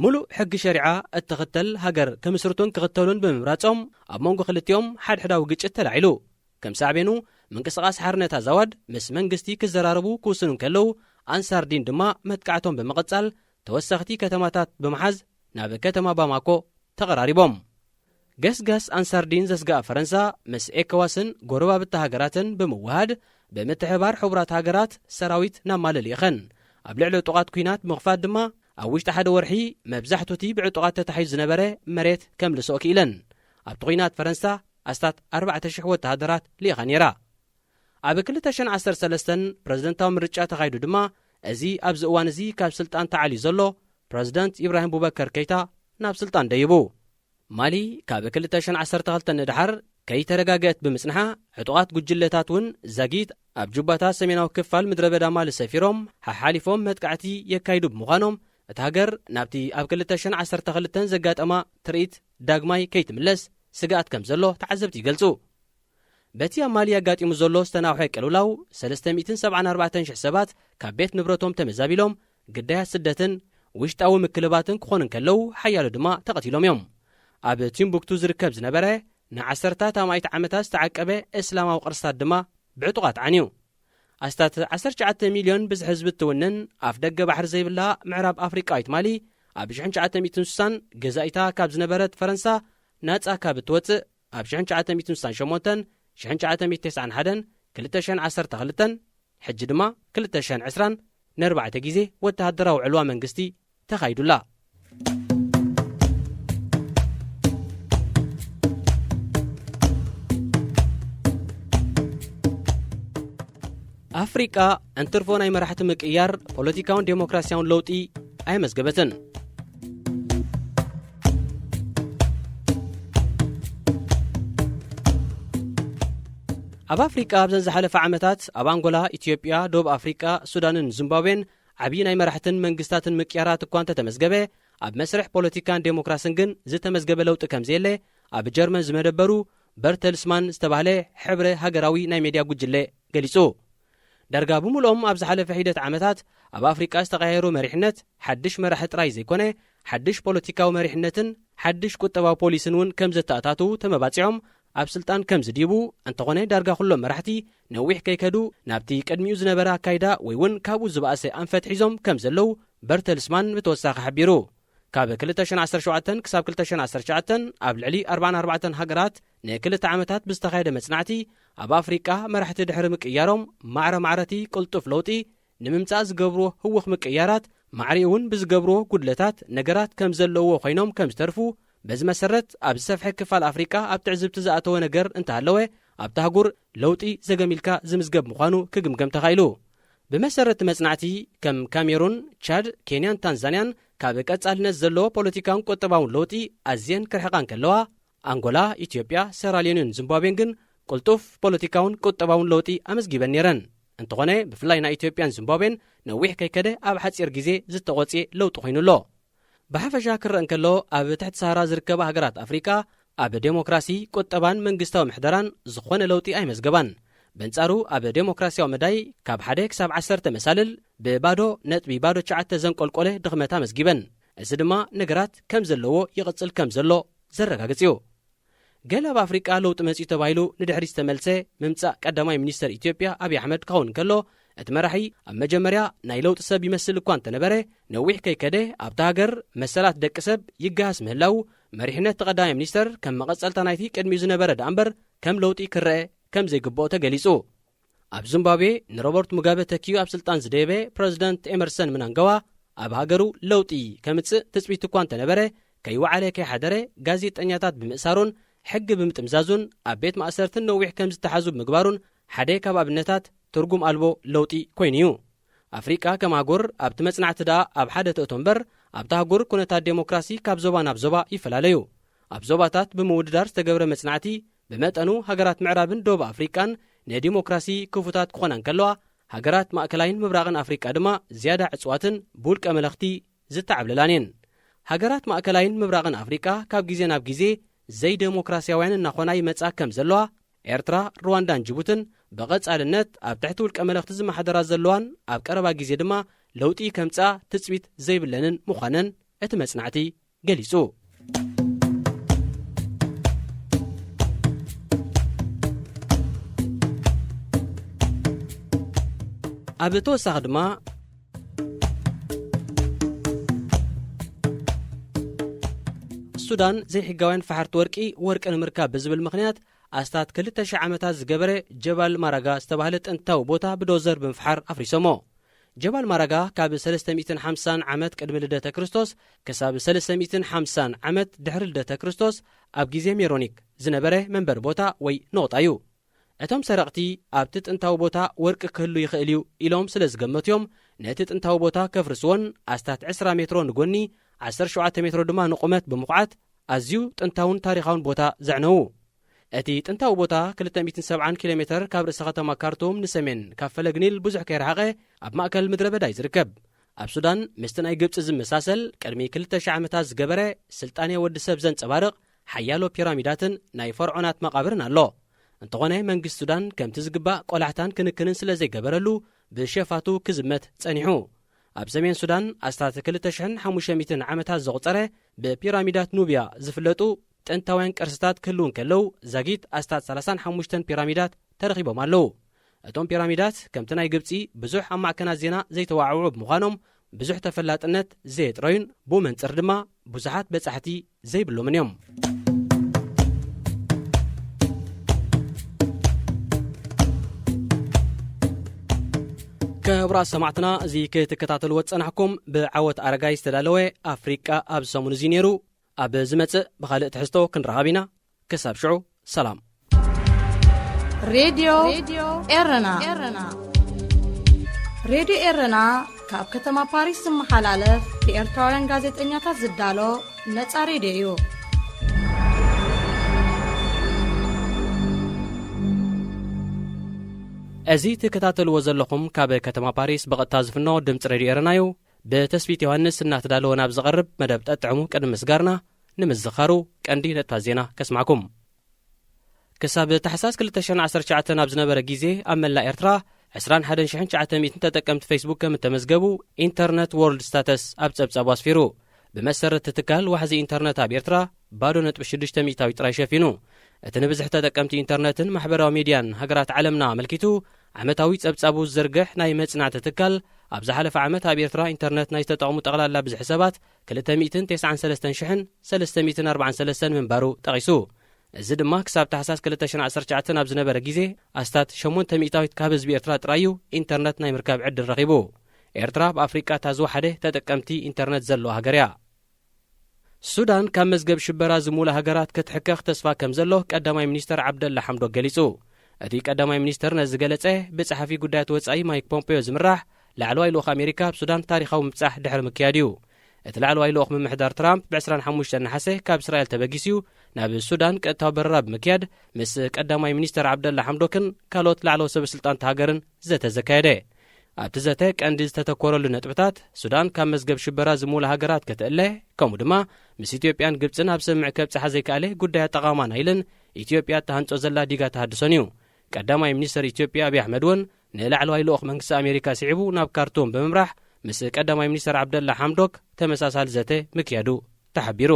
ምሉእ ሕጊ ሸሪዓ እትኽተል ሃገር ክምስርቱን ክኽተሉን ብምምራጾም፣ ኣብ መንጎ ክልቲኦም ሓድሕዳዊ ግጭት ተላዒሉ። ከም ሳዕቤኑ፣ ምንቅስቓስ ሓርነት ኣዛዋድ ምስ መንግስቲ ክዘራረቡ ክውስኑ እንከለዉ፣ ኣንሳር ዲን ድማ መጥቃዕቶም ብምቕጻል፣ ተወሰኽቲ ከተማታት ብምሓዝ ናብ ከተማ ባማኮ ተቐራሪቦም። ገስጋስ ኣንሳር ዲን ዘስግኣ ፈረንሳ፣ ምስ ኤኮዋስን ጎረባብቲ ሃገራትን ብምውሃድ፣ ብምትሕብባር ሕቡራት ሃገራት ሰራዊት ናብ ማሊ ልኢኸን። ኣብ ልዕሊ ዕጡቓት ኲናት ብምኽፋት ድማ፣ ኣብ ውሽጢ ሓደ ወርሒ መብዛሕቱ እቲ ብዕጡቓት ተታሒዙ ዝነበረ መሬት ከምልስኦ ክኢለን። ኣብቲ ኲናት ፈረንሳ ኣስታት ኣርባዕተ ሽሕ ወተሃደራት ልኢኻ ነይራ። ኣብ ክልተ ሽሕን ዓሰርተ ሰለስተን ፕረዚደንታዊ ምርጫ ተኻይዱ ድማ፣ እዚ ኣብዚ እዋን እዚ ካብ ስልጣን ተዓልዩ ዘሎ ፕረዚደንት ኢብራሂም ቡበከር ከይታ ናብ ስልጣን ደይቡ። ማሊ ካብ ክልተ ሽሕን ዓሰርተ ክልተን ንደሓር ከይተረጋገአት ብምጽንሓ፣ ዕጡቓት ጉጅለታት እውን ዛጊት ኣብ ጁባታት ሰሜናዊ ክፋል ምድረ በዳ ማሊ ሰፊሮም፣ ሓሓሊፎም መጥቃዕቲ የካይዱ ብምዃኖም፣ እታ ሃገር ናብቲ ኣብ ክልተ ሽሕን ዓሰርተ ክልተን ዘጋጠማ ትርኢት ዳግማይ ከይትምለስ ስግኣት ከም ዘሎ ተዓዘብቲ ይገልጹ። በቲ ኣብ ማሊ ኣጋጢሙ ዘሎ ዝተናውሐ ቅልውላው፣ ሰለስተ ሚእትን ሰብዓን ኣርባዕተን ሽሕ ሰባት ካብ ቤት ንብረቶም ተመዛቢሎም፣ ግዳያት ስደትን ውሽጣዊ ምክልባትን ክኾኑ እንከለዉ፣ ሓያሎ ድማ ተቐቲሎም እዮም። ኣብ ቲምቡክቱ ዝርከብ ዝነበረ ንዓሰርታት ኣማኢት ዓመታት ዝተዓቀበ እስላማዊ ቅርስታት ድማ ብዕጡቓት ዓንዩ። ኣስታት ዓሰርተ ትሽዓተ ሚልዮን ብዝሒ ህዝቢ እትውንን፣ ኣፍ ደገ ባሕሪ ዘይብላ ምዕራብ ኣፍሪቃዊት ማሊ፣ ኣብ ሽሕን ትሽዓተ ሚእትን ስሳን ገዛኢታ ካብ ዝነበረት ፈረንሳ ናጻ ካብ እትወጽእ፣ ኣብ ሽሕን ትሽዓተ ሚእትን ስሳን ሸሞንተን፣ ሽሕን ትሽዓተ ሚእትን ተስዓን ሓደን፣ ክልተ ሽሕን ዓሰርተ ክልተን፣ ሕጂ ድማ ክልተ ሽሕን ዕስራን፣ ነርባዕተ ግዜ ወተሃደራዊ ዕልዋ መንግስቲ ተኻይዱላ። ኣፍሪቃ እንትርፎ ናይ መራሕቲ ምቅያር ፖለቲካውን ዴሞክራሲያውን ለውጢ ኣየመዝገበትን። ኣብ ኣፍሪቃ ኣብዘን ዝሓለፈ ዓመታት ኣብ ኣንጎላ፣ ኢትዮጵያ፣ ደቡብ ኣፍሪቃ፣ ሱዳንን ዚምባብዌን ዓብዪ ናይ መራሕትን መንግስታትን ምቅያራት እኳ እንተተመዝገበ፣ ኣብ መስርሕ ፖለቲካን ዴሞክራስን ግን ዝተመዝገበ ለውጢ ከም ዘየለ ኣብ ጀርመን ዝመደበሩ በርተልስማን ዝተባህለ ሕብረ ሃገራዊ ናይ ሜድያ ጉጅለ ገሊጹ። ዳርጋ ብምልኦም ኣብ ዝሓለፈ ሒደት ዓመታት ኣብ ኣፍሪቃ ዝተቐያየሩ መሪሕነት ሓድሽ መራሒ ጥራይ ዘይኮነ፣ ሓድሽ ፖለቲካዊ መሪሕነትን ሓድሽ ቁጠባዊ ፖሊስን እውን ከም ዘተኣታትዉ ተመባጺዖም ኣብ ስልጣን ከም ዝድይቡ፣ እንተኾነ ዳርጋ ኩሎም መራሕቲ ነዊሕ ከይከዱ ናብቲ ቅድሚኡ ዝነበረ ኣካይዳ ወይ እውን ካብኡ ዝበኣሰ ኣንፈት ሒዞም ከም ዘለዉ በርተልስማን ብተወሳኺ ሓቢሩ። ካብ ክልተ ሽሕን ዓሰርተ ሸውዓተን ክሳብ ክልተ ሽሕን ዓሰርተ ትሽዓተን ኣብ ልዕሊ ኣርባዓን ኣርባዕተን ሃገራት ንክልተ ዓመታት ብዝተኻየደ መጽናዕቲ፣ ኣብ ኣፍሪቃ መራሕቲ ድሕሪ ምቅያሮም ማዕረ ማዕረቲ ቅልጡፍ ለውጢ ንምምጻእ ዝገብርዎ ህውኽ ምቅያራት፣ ማዕሪኡ እውን ብዝገብርዎ ጉድለታት ነገራት ከም ዘለውዎ ኮይኖም ከም ዝተርፉ፣ በዚ መሰረት ኣብ ዝሰፍሐ ክፋል ኣፍሪቃ ኣብ ትዕዝብቲ ዝኣተወ ነገር እንተሃለወ፣ ኣብታ ኣህጉር ለውጢ ዘገም ኢልካ ዝምዝገብ ምዃኑ ክግምገም ተኻኢሉ። ብመሰረት መጽናዕቲ፣ ከም ካሜሩን፣ ቻድ፣ ኬንያን ታንዛንያን ካብ ቀጻልነት ዘለዎ ፖለቲካውን ቁጠባውን ለውጢ ኣዝየን ክርሕቓ እንከለዋ፣ ኣንጎላ፣ ኢትዮጵያ፣ ሰራልዮንን ዚምባብዌን ግን ቅልጡፍ ፖለቲካውን ቁጠባውን ለውጢ ኣመዝጊበን ነይረን። እንተኾነ፣ ብፍላይ ናይ ኢትዮጵያን ዚምባብዌን ነዊሕ ከይከደ ኣብ ሓጺር ግዜ ዝተቖጽየ ለውጢ ኮይኑ ኣሎ። ብሓፈሻ ክረአ እንከሎ፣ ኣብ ትሕቲ ሰሃራ ዝርከባ ሃገራት ኣፍሪቃ ኣብ ዴሞክራሲ፣ ቁጠባን መንግስታዊ ምሕደራን ዝኾነ ለውጢ ኣይመዝገባን። በንጻሩ፣ ኣብ ዴሞክራሲያዊ መዳይ ካብ ሓደ ክሳብ ዓሰርተ መሳልል ብባዶ ነጥቢ ባዶ ትሽዓተ ዘንቆልቆለ ድኽመት ኣመዝጊበን። እዚ ድማ ነገራት ከም ዘለዎ ይቕጽል ከም ዘሎ ዘረጋግጽ እዩ። ገለ ኣብ ኣፍሪቃ ለውጢ መጺኡ ተባሂሉ ንድሕሪት ዝተመልሰ ምምጻእ ቀዳማይ ሚኒስተር ኢትዮጵያ ኣብይ ኣሕመድ ክኸውን እንከሎ፣ እቲ መራሒ ኣብ መጀመርያ ናይ ለውጢ ሰብ ይመስል እኳ እንተነበረ፣ ነዊሕ ከይከደ ኣብታ ሃገር መሰላት ደቂ ሰብ ይገሃስ ምህላው፣ መሪሕነት እቲ ቀዳማይ ሚኒስተር ከም መቐጸልታ ናይቲ ቅድሚኡ ዝነበረ ደኣ እምበር ከም ለውጢ ክረአ ከም ዘይግብኦ ተገሊጹ። ኣብ ዚምባብዌ ንሮበርት ሙጋበ ተኪኡ ኣብ ስልጣን ዝደየበ ፕረዚደንት ኤመርሰን ምናንጋዋ፣ ኣብ ሃገሩ ለውጢ ከምጽእ ትጽቢት እኳ እንተነበረ፣ ከይወዓለ ከይሓደረ ጋዜጠኛታት ብምእሳሩን ሕጊ ብምጥምዛዙን ኣብ ቤት ማእሰርትን ነዊሕ ከም ዝተሓዙ ብምግባሩን ሓደ ካብ ኣብነታት ትርጉም ኣልቦ ለውጢ ኮይኑ እዩ። ኣፍሪቃ ከም ኣህጉር ኣብቲ መጽናዕቲ ደኣ ኣብ ሓደ ትእቶ እምበር፣ ኣብታ ኣህጉር ኩነታት ዴሞክራሲ ካብ ዞባ ናብ ዞባ ይፈላለ እዩ። ኣብ ዞባታት ብምውድዳር ዝተገብረ መጽናዕቲ፣ ብመጠኑ ሃገራት ምዕራብን ደቡብ ኣፍሪቃን ንዲሞክራሲ ክፉታት ክኾና እንከለዋ፣ ሃገራት ማእከላይን ምብራቕን ኣፍሪቃ ድማ ዝያዳ ዕጽዋትን ብውልቀ መለኽቲ ዝተዓብለላን እየን። ሃገራት ማእከላይን ምብራቕን ኣፍሪቃ ካብ ግዜ ናብ ግዜ ዘይደሞክራስያውያን እናኾና ይመጻ ከም ዘለዋ፣ ኤርትራ፣ ሩዋንዳን ጅቡትን ብቐጻልነት ኣብ ትሕቲ ውልቀ መለኽቲ ዝመሓደራ ዘለዋን ኣብ ቀረባ ግዜ ድማ ለውጢ ከምጻ ትጽቢት ዘይብለንን ምዃነን እቲ መጽናዕቲ ገሊጹ። ኣብ ተወሳኺ ድማ፣ ሱዳን ዘይሕጋውያን ፈሓርቲ ወርቂ፣ ወርቂ ንምርካብ ብዝብል ምኽንያት ኣስታት ክልተ ሽሕ ዓመታት ዝገበረ ጀባል ማራጋ ዝተባህለ ጥንታዊ ቦታ ብዶዘር ብምፍሓር ኣፍሪሶሞ። ጀባል ማራጋ ካብ ሰለስተ ሚእትን ሓምሳን ዓመት ቅድሚ ልደተ ክርስቶስ ክሳብ ሰለስተ ሚእትን ሓምሳን ዓመት ድሕሪ ልደተ ክርስቶስ ኣብ ግዜ ሜሮኒክ ዝነበረ መንበሪ ቦታ ወይ ነቑጣ እዩ። እቶም ሰረቕቲ ኣብቲ ጥንታዊ ቦታ ወርቂ ክህሉ ይኽእል እዩ ኢሎም ስለ ዝገመቱ እዮም ነቲ ጥንታዊ ቦታ ከፍርስዎን ኣስታት ዕስራ ሜትሮ ንጎኒ ዓሰርተ ሸውዓተ ሜትሮ ድማ ንቑመት ብምኹዓት ኣዝዩ ጥንታውን ታሪኻውን ቦታ ዘዕነዉ። እቲ ጥንታዊ ቦታ ክልተ ሚእትን ሰብዓን ኪሎ ሜተር ካብ ርእሰ ከተማ ካርቱም ንሰሜን ካብ ፈለግ ኒል ብዙሕ ከይረሓቐ ኣብ ማእከል ምድረ በዳ እዩ ዝርከብ። ኣብ ሱዳን ምስቲ ናይ ግብጺ ዝመሳሰል ቅድሚ ክልተ ሽሕ ዓመታት ዝገበረ ስልጣኔ ወዲ ሰብ ዘንጸባርቕ ሓያሎ ፒራሚዳትን ናይ ፈርዖናት መቓብርን ኣሎ። እንተኾነ መንግስቲ ሱዳን ከምቲ ዝግባእ ቆላሕታን ክንክንን ስለ ዘይገበረሉ ብሸፋቱ ክዝመት ጸኒሑ። ኣብ ሰሜን ሱዳን ኣስታት ክልተ ሽሕን ሓሙሽተ ሚእትን ዓመታት ዘቑጸረ ብፒራሚዳት ኑብያ ዝፍለጡ ጥንታውያን ቅርስታት ክህልዉ እንከለዉ ዛጊት ኣስታት ሰላሳን ሓሙሽተን ፒራሚዳት ተረኺቦም ኣለዉ። እቶም ፒራሚዳት ከምቲ ናይ ግብጺ ብዙሕ ኣብ ማዕከናት ዜና ዘይተዋዕውዑ ብምዃኖም ብዙሕ ተፈላጥነት ዘየጥረዩን ብኡ መንጽር ድማ ብዙሓት በጻሕቲ ዘይብሎምን እዮም። ክቡራት ሰማዕትና፣ እዚ ክትከታተልዎ ዝጸናሕኩም ብዓወት ኣረጋይ ዝተዳለወ ኣፍሪቃ ኣብዚ ሰሙን እዚ ነይሩ። ኣብ ዝመጽእ ብኻልእ ትሕዝቶ ክንረኻብ ኢና። ክሳብ ሽዑ ሰላም። ሬድዮ ኤረና። ሬድዮ ኤረና ካብ ከተማ ፓሪስ ዝመሓላለፍ ብኤርትራውያን ጋዜጠኛታት ዝዳሎ ነጻ ሬድዮ እዩ። እዚ ትከታተልዎ ዘለኹም ካብ ከተማ ፓሪስ ብቐጥታ ዝፍኖ ድምፂ ሬድዮ ኤረና እዩ። ብተስፊት ዮሃንስ እናተዳለወ ናብ ዝቐርብ መደብ ጠጥዕሙ ቅድሚ ምስጋርና፣ ንምዝኻሩ ቀንዲ ነጥብታት ዜና ከስማዕኩም። ክሳብ ታሕሳስ ክልተ ሽሕን ዓሰርተ ትሽዓተን ኣብ ዝነበረ ግዜ ኣብ መላእ ኤርትራ ዕስራን ሓደን ሽሕን ትሽዓተ ሚእትን ተጠቀምቲ ፌስቡክ ከም እተመዝገቡ ኢንተርነት ዎርልድ ስታተስ ኣብ ጸብጻቡ ኣስፊሩ። ብመሰረት እቲ ትካል ዋሕዚ ኢንተርነት ኣብ ኤርትራ ባዶ ነጥቢ ሽዱሽተ ሚእታዊት ጥራይ ሸፊኑ። እቲ ንብዝሒ ተጠቀምቲ ኢንተርነትን ማሕበራዊ ሚድያን ሃገራት ዓለምና ኣመልኪቱ ዓመታዊ ጸብጻቡ ዝዝርግሕ ናይ መጽናዕቲ ትካል ኣብ ዝሓለፈ ዓመት ኣብ ኤርትራ ኢንተርነት ናይ ዝተጠቕሙ ጠቕላላ ብዝሒ ሰባት ክልተ ሚእትን ተስዓን ሰለስተን ሽሕን ሰለስተ ሚእትን ኣርባዓን ሰለስተን ምንባሩ ጠቒሱ። እዚ ድማ ክሳብ ታሕሳስ ክልተ ሽሕን ዓሰርተ ትሽዓተን ኣብ ዝነበረ ግዜ ኣስታት ሸሞንተ ሚእታዊት ካብ ህዝቢ ኤርትራ ጥራይ እዩ ኢንተርነት ናይ ምርካብ ዕድል ረኺቡ። ኤርትራ ኣብ ኣፍሪቃ እታ ዝወሓደ ተጠቀምቲ ኢንተርነት ዘለዋ ሃገር እያ። ሱዳን ካብ መዝገብ ሽበራ ዝምውላ ሃገራት ክትሕከኽ ተስፋ ከም ዘሎ ቀዳማይ ሚኒስተር ዓብደላ ሓምዶክ ገሊጹ። እቲ ቀዳማይ ሚኒስተር ነዚ ዝገለጸ ብጸሓፊ ጉዳያት ወጻኢ ማይክ ፖምፔዮ ዝምራሕ ላዕለዋይ ልኡኽ ኣሜሪካ ኣብ ሱዳን ታሪኻዊ ምብጻሕ ድሕሪ ምክያድ እዩ። እቲ ላዕለዋይ ልኡኽ ምምሕዳር ትራምፕ ብ ዕስራን ሓሙሽተን ነሓሰ ካብ እስራኤል ተበጊስዩ ናብ ሱዳን ቀጥታዊ በረራ ብምክያድ ምስ ቀዳማይ ሚኒስተር ዓብደላ ሓምዶክን ካልኦት ላዕለዎት ሰበ ስልጣን እታ ሃገርን ዘተ ዘካየደ። ኣብቲ ዘተ ቀንዲ ዝተተኮረሉ ነጥብታት ሱዳን ካብ መዝገብ ሽበራ ዝምውላ ሃገራት ክትእለ፣ ከምኡ ድማ ምስ ኢትዮጵያን ግብጽን ኣብ ስምምዕ ከብጽሓ ዘይከኣለ ጉዳይ ኣጠቓቕማ ናይልን ኢትዮጵያ እትሃንጾ ዘላ ዲጋ ተሃድሶን እዩ። ቀዳማይ ሚኒስተር ኢትዮጵያ ኣብይ ኣሕመድ እውን ንላዕለዋይ ልኡኽ መንግስቲ ኣሜሪካ ስዒቡ ናብ ካርቱም ብምምራሕ ምስ ቀዳማይ ሚኒስተር ዓብደላ ሓምዶክ ተመሳሳሊ ዘተ ምክያዱ ተሓቢሩ።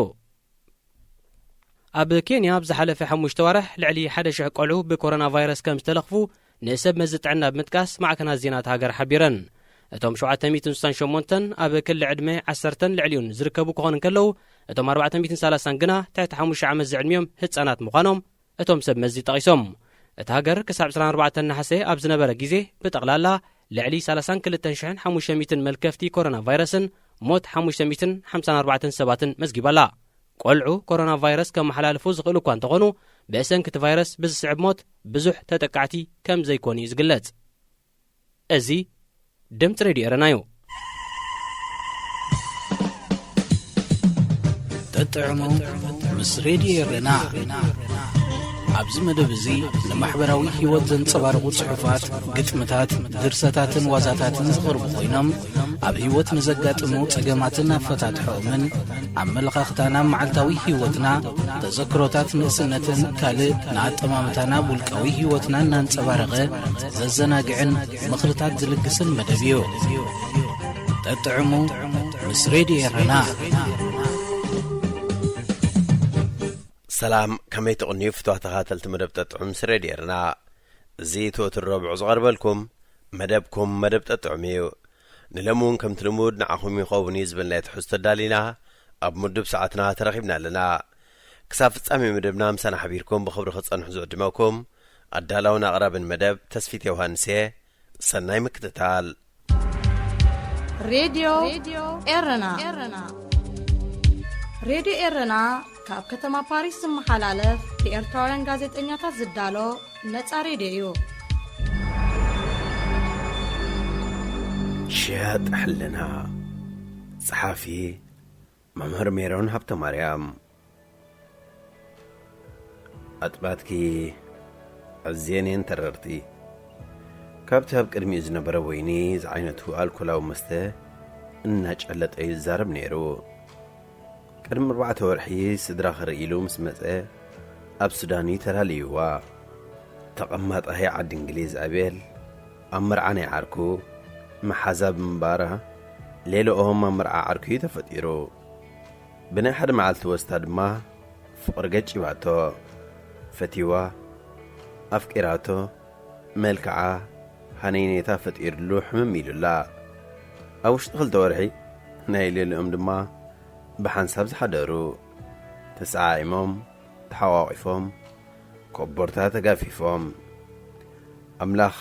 ኣብ ኬንያ ኣብ ዝሓለፈ ሓሙሽተ ዋርሕ ልዕሊ ሓደ ሽሕ ቆልዑ ብኮሮና ቫይረስ ከም ዝተለኽፉ ንሰብ መዚ ጥዕና ብምጥቃስ ማዕከናት ዜና እታ ሃገር ሓቢረን። እቶም ሸውዓተ ሚእትን ስሳን ሸሞንተን ኣብ ክሊ ዕድመ ዓሰርተን ልዕሊኡን ዝርከቡ ክኾኑ እንከለዉ፣ እቶም ኣርባዕተ ሚእትን ሰላሳን ግና ትሕቲ ሓሙሽተ ዓመት ዝዕድሚኦም ህጻናት ምዃኖም እቶም ሰብ መዚ ጠቒሶም። እታ ሃገር ክሳብ ዕስራን ኣርባዕተን ነሓሰ ኣብ ዝነበረ ግዜ ብጠቕላላ ልዕሊ ሰላሳን ክልተን ሽሕን ሓሙሽተ ሚእትን መልከፍቲ ኮሮና ቫይረስን ሞት ሓሙሽተ ሚእትን ሓምሳን ኣርባዕተን ሰባትን መዝጊባላ። ቆልዑ ኮሮና ቫይረስ ከመሓላልፉ ዝኽእሉ እኳ እንተኾኑ፣ ብሰንኪ እቲ ቫይረስ ብዝስዕብ ሞት ብዙሕ ተጠቃዕቲ ከም ዘይኮኑ እዩ ዝግለጽ። እዚ ድምፂ ሬድዮ ኤረና እዩ። ጠጥዕሙ ምስ ሬድዮ ኤረና። ኣብዚ መደብ እዚ ንማሕበራዊ ህይወት ዘንጸባርቑ ጽሑፋት፣ ግጥምታት፣ ድርሰታትን ዋዛታትን ዝቐርቡ ኮይኖም፣ ኣብ ህይወት ንዘጋጥሙ ጸገማትን ኣፈታትሖኦምን፣ ኣመለኻኽታና ኣብ መዓልታዊ ህይወትና፣ ተዘክሮታት ንእስነትን ካልእ ንኣጠማምታና ኣብ ውልቃዊ ህይወትና እናንጸባረቐ ዘዘናግዕን ምኽርታት ዝልግስን መደብ እዩ። ጠጥዕሙ ምስ ሬድዮ ኤረና። ሰላም፣ ከመይ ትቕንዩ ፍትዋ ተኻተልቲ መደብ ጠጥዑም ምስ ሬድዮ ኤረና? እዚ ትወትር ረቡዕ ዝቐርበልኩም መደብኩም መደብ ጠጥዑም እዩ። ንሎሚ እውን ከምቲ ልሙድ ንዓኹም ይኸውን እዩ ዝበልናዮ ትሕዝቶ ኣዳሊና ኣብ ምዱብ ሰዓትና ተረኺብና ኣለና። ክሳብ ፍጻሜ መደብና ምሳና ሓቢርኩም ብኽብሪ ክጸንሑ ዝዕድመኩም ኣዳላውን ኣቕራብን መደብ ተስፊት ዮሃንስ እየ። ሰናይ ምክትታል። ሬድዮ ኤረና። ሬድዮ ኤረና ካብ ከተማ ፓሪስ ዝመሓላለፍ ብኤርትራውያን ጋዜጠኛታት ዝዳሎ ነጻ ሬድዮ እዩ። ሽያጥ ሕልና። ጸሓፊ መምህር ሜሮን ሃብተማርያም። ኣጥባትኪ ኣዝየን እየን ተረርቲ። ካብቲ ኣብ ቅድሚኡ ዝነበረ ወይኒ ዝዓይነቱ ኣልኮላዊ መስተ እናጨለጠ እዩ ዝዛረብ ነይሩ። ቅድሚ ኣርባዕተ ወርሒ ስድራ ክርኢ ኢሉ ምስ መጸ፣ ኣብ ሱዳን እዩ ተላልይዋ። ተቐማጣይ ዓዲ እንግሊዝ ኣቤል፣ ኣብ መርዓ ናይ ዓርኩ መሓዛ ብምንባራ፣ ሌላኦም ኣብ መርዓ ዓርኩ እዩ ተፈጢሩ። ብናይ ሓደ መዓልቲ ወስታ ድማ ፍቕሪ ገጪባቶ። ፈትይዋ፣ ኣፍቂራቶ፣ መልክዓ ሃነይነይታ ፈጢርሉ ሕምም ኢሉላ። ኣብ ውሽጢ ክልተ ወርሒ ናይ ሌሊኦም ድማ ብሓንሳብ ዝሓደሩ። ተሰዓዒሞም፣ ተሓቋቒፎም፣ ኮቦርታ ተጋፊፎም። ኣምላኽ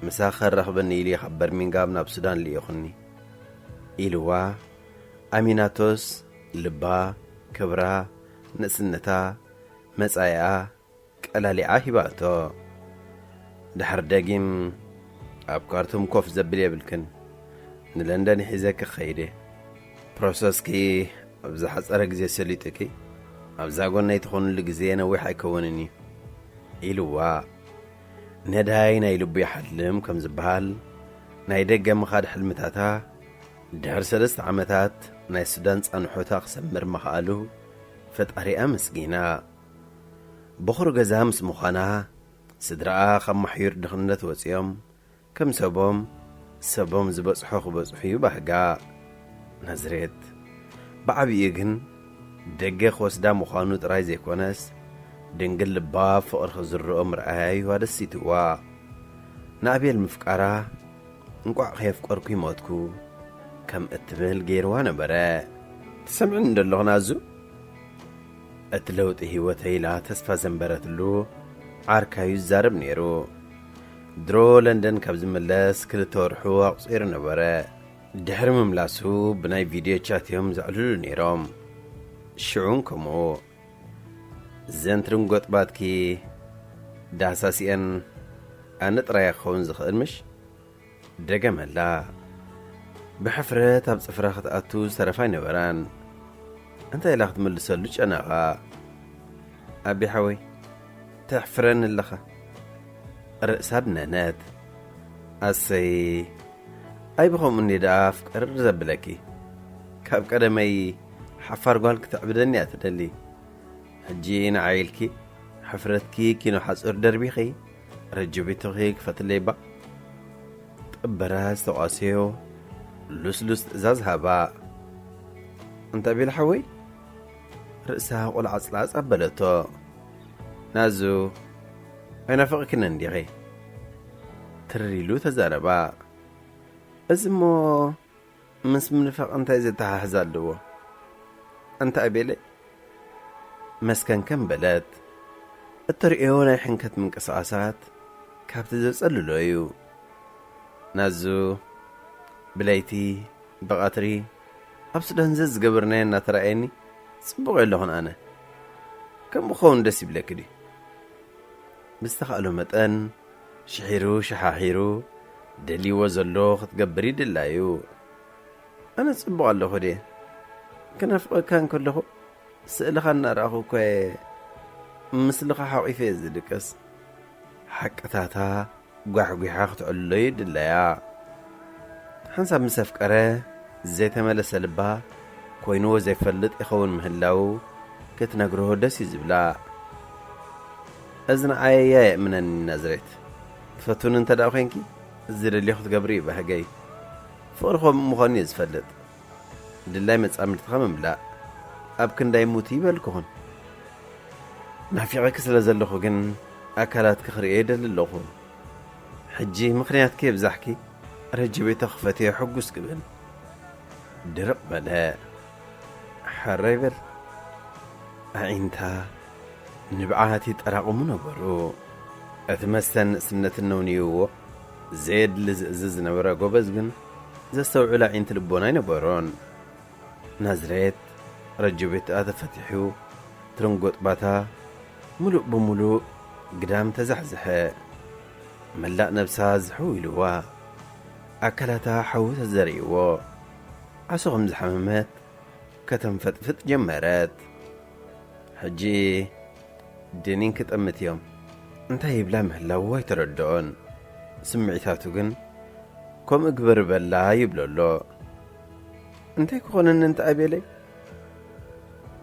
ምሳኺ ከራኽበኒ ኢሉ እዩ ካብ በርሚንግሃም ናብ ሱዳን ልኢኹኒ ኢልዋ። ኣሚናቶስ ልባ፣ ክብራ፣ ንእስነታ፣ መጻኢኣ ቀላሊዓ ሂባቶ። ድሕሪ ደጊም ኣብ ካርቱም ኮፍ ዘብል የብልክን። ንለንደን ሒዘኪ ክኸይድ እየ። ፕሮሰስኪ ኣብ ዝሓጸረ ግዜ ሰሊጡኪ ኣብዛ ጎነይ ትኾንሉ ግዜ ነዊሕ ኣይከውንን እዩ ኢልዋ። ነዳይ ናይ ልቡ ይሓልም ከም ዝበሃል፣ ናይ ደገ ምኻድ ሕልምታታ ድሕሪ ሰለስተ ዓመታት ናይ ሱዳን ጻንሖታ ክሰምር ምኽኣሉ ፈጣሪኣ ኣመስጊና። በኹሪ ገዛ ምስ ምዃና፣ ስድራኣ ካብ ማሕዩር ድኽነት ወጺኦም፣ ከም ሰቦም፣ ሰቦም ዝበጽሖ ክበጽሑ እዩ ባህጋ። ናዝሬት ብዓቢኡ ግን ደገ ክወስዳ ምዃኑ ጥራይ ዘይኮነስ፣ ድንግል ልባ ፍቕሪ ክዝርኦ ምርኣያ እዩ ኣደሲትዋ። ንኣቤል ምፍቃራ፣ እንቋዕ ከየፍቀርኩ ይሞትኩ ከም እትብል ገይርዋ ነበረ። ትሰምዕኒ እንዶ ኣለኹ ናዙ? እቲ ለውጢ ህይወተይ ኢላ ተስፋ ዘንበረትሉ ዓርካዩ ዝዛረብ ነይሩ። ድሮ ለንደን ካብ ዝምለስ ክልተ ወርሑ ኣቑጺሩ ነበረ። ድሕሪ ምምላሱ ብናይ ቪድዮ ቻት እዮም ዘዕልሉ ነይሮም። ሽዑን ከምኡ። እዘን ትርንጎጥባትኪ ዳህሳሲአን ኣነ ጥራይ ክኸውን ዝኽእል ምሽ? ደገመላ። ብሕፍረት ኣብ ጽፍራ ክትኣቱ ዝተረፋ ኣይነበራን። እንታይ ኢላ ክትምልሰሉ ጨነቓ። ኣቢ ሓወይ፣ ተሕፍረኒ ኣለኻ። ርእሳ ድነነት። ኣሰይ፣ ኣይ ብኸምኡ እንዲ ደኣ ፍቅር ዘብለኪ። ካብ ቀደመይ ሓፋር ጓል ክትዕብደኒ እያ ትደሊ። ሕጂ ንዓይ ኢልኪ፣ ሕፍረትኪ ኪኖ ሓጹር ደርቢኺ፣ ረጅቢትኺ ክፈትለይ እባ። ጥበራ ዝተቋሰዮ ልስሉስ ትእዛዝ ሃባ። "እንታይ ቤላ ሓወይ?" ርእሳ ቆልዓ ጽላጽ ኣበለቶ። "ናዙ፣ ኣይናፈቕክን እንዲኺ?" ትር ኢሉ ተዛረባ። "እዚ እሞ ምስ ምንፋቕ እንታይ ዘተሓሕዝ ኣለዎ?" "እንታይ ቤለ?" መስከንከን በለት። እትርእዮ ናይ ሕንከት ምንቅስቓሳት ካብቲ ዘጸልሎ እዩ። "ናዙ፣ ብለይቲ፣ ብቐትሪ፣ ኣብ ሱዳን ዘዝገበርናዮ እናተራእየኒ ጽቡቕ የለኹን ኣነ። ከምኡ ክኸውን ደስ ይብለኪ ድዩ?" ብዝተኻእሎ መጠን ሽሒሩ ሸሓሒሩ ደልይዎ ዘሎ ክትገብር ይድላዩ። "ኣነ ጽቡቕ ኣለኹ ድየ? ክናፍቐካ እንከለኹ ስእልኻ እናረኣኹ እኮ እየ ምስልኻ ሓቒፈ እየ ዝድቅስ።" ሓቅታታ ጓሕጒሓ ክትዕልሎ ይድለያ። ሓንሳብ ምስ ኣፍቀረ ዘይተመለሰ ልባ ኮይንዎ ዘይፈልጥ ይኸውን ምህላው ክትነግሮ ደስ እዩ ዝብላ። እዚ ንዓይ እያ የእምነኒ ናዝሬት። ትፈትውኒ እንተ ደኣ ኮይንኪ ዝደልዮ ክትገብሪ እዩ ባህገይ። ፍቕሪ ከምኡ ምዃኑ እየ ዝፈልጥ። ድላይ መጻምድትኻ ምምላእ ኣብ ክንዳይ ሙት ይበልኩኹን። ናፊቐኪ ስለ ዘለኹ ግን ኣካላትኪ ክርእየ ይደሊ ኣለኹ። ሕጂ ምኽንያትኪ የብዛሕኪ፣ ረጅቤቶ ክፈትዮ ሕጉስ ክብል። ድርቕ በለ። ሕራይ በል። ኣዒንታ ንብዓት ይጠራቕሙ ነበሩ። እቲ መስተን ንእስነትን ነውንይዎ ዘየድሊ ዝእዝዝ ዝነበረ ጎበዝ ግን ዘስተውዕል ኣዒንቲ ልቦና ኣይነበሮን። ናዝሬት ረጅቤትኣ ተፈቲሑ ትርንጎጥ ባታ ምሉእ ብምሉእ ግዳም ተዛሕዝሐ። መላእ ነብሳ ዝሕው ኢልዋ። ኣካላታ ሓዊ ተዘሪእዎ። ዓሶ ከም ዝሓመመት ከተንፈጥፍጥ ጀመረት። ሕጂ ድኒን ክጥምት እዮም እንታይ ይብላ ምህላዉ ኣይተረድኦን። ስምዒታቱ ግን ከምኡ ግበር በላ ይብሎ ኣሎ። እንታይ ክኾነኒ እንተ ኣቤለይ?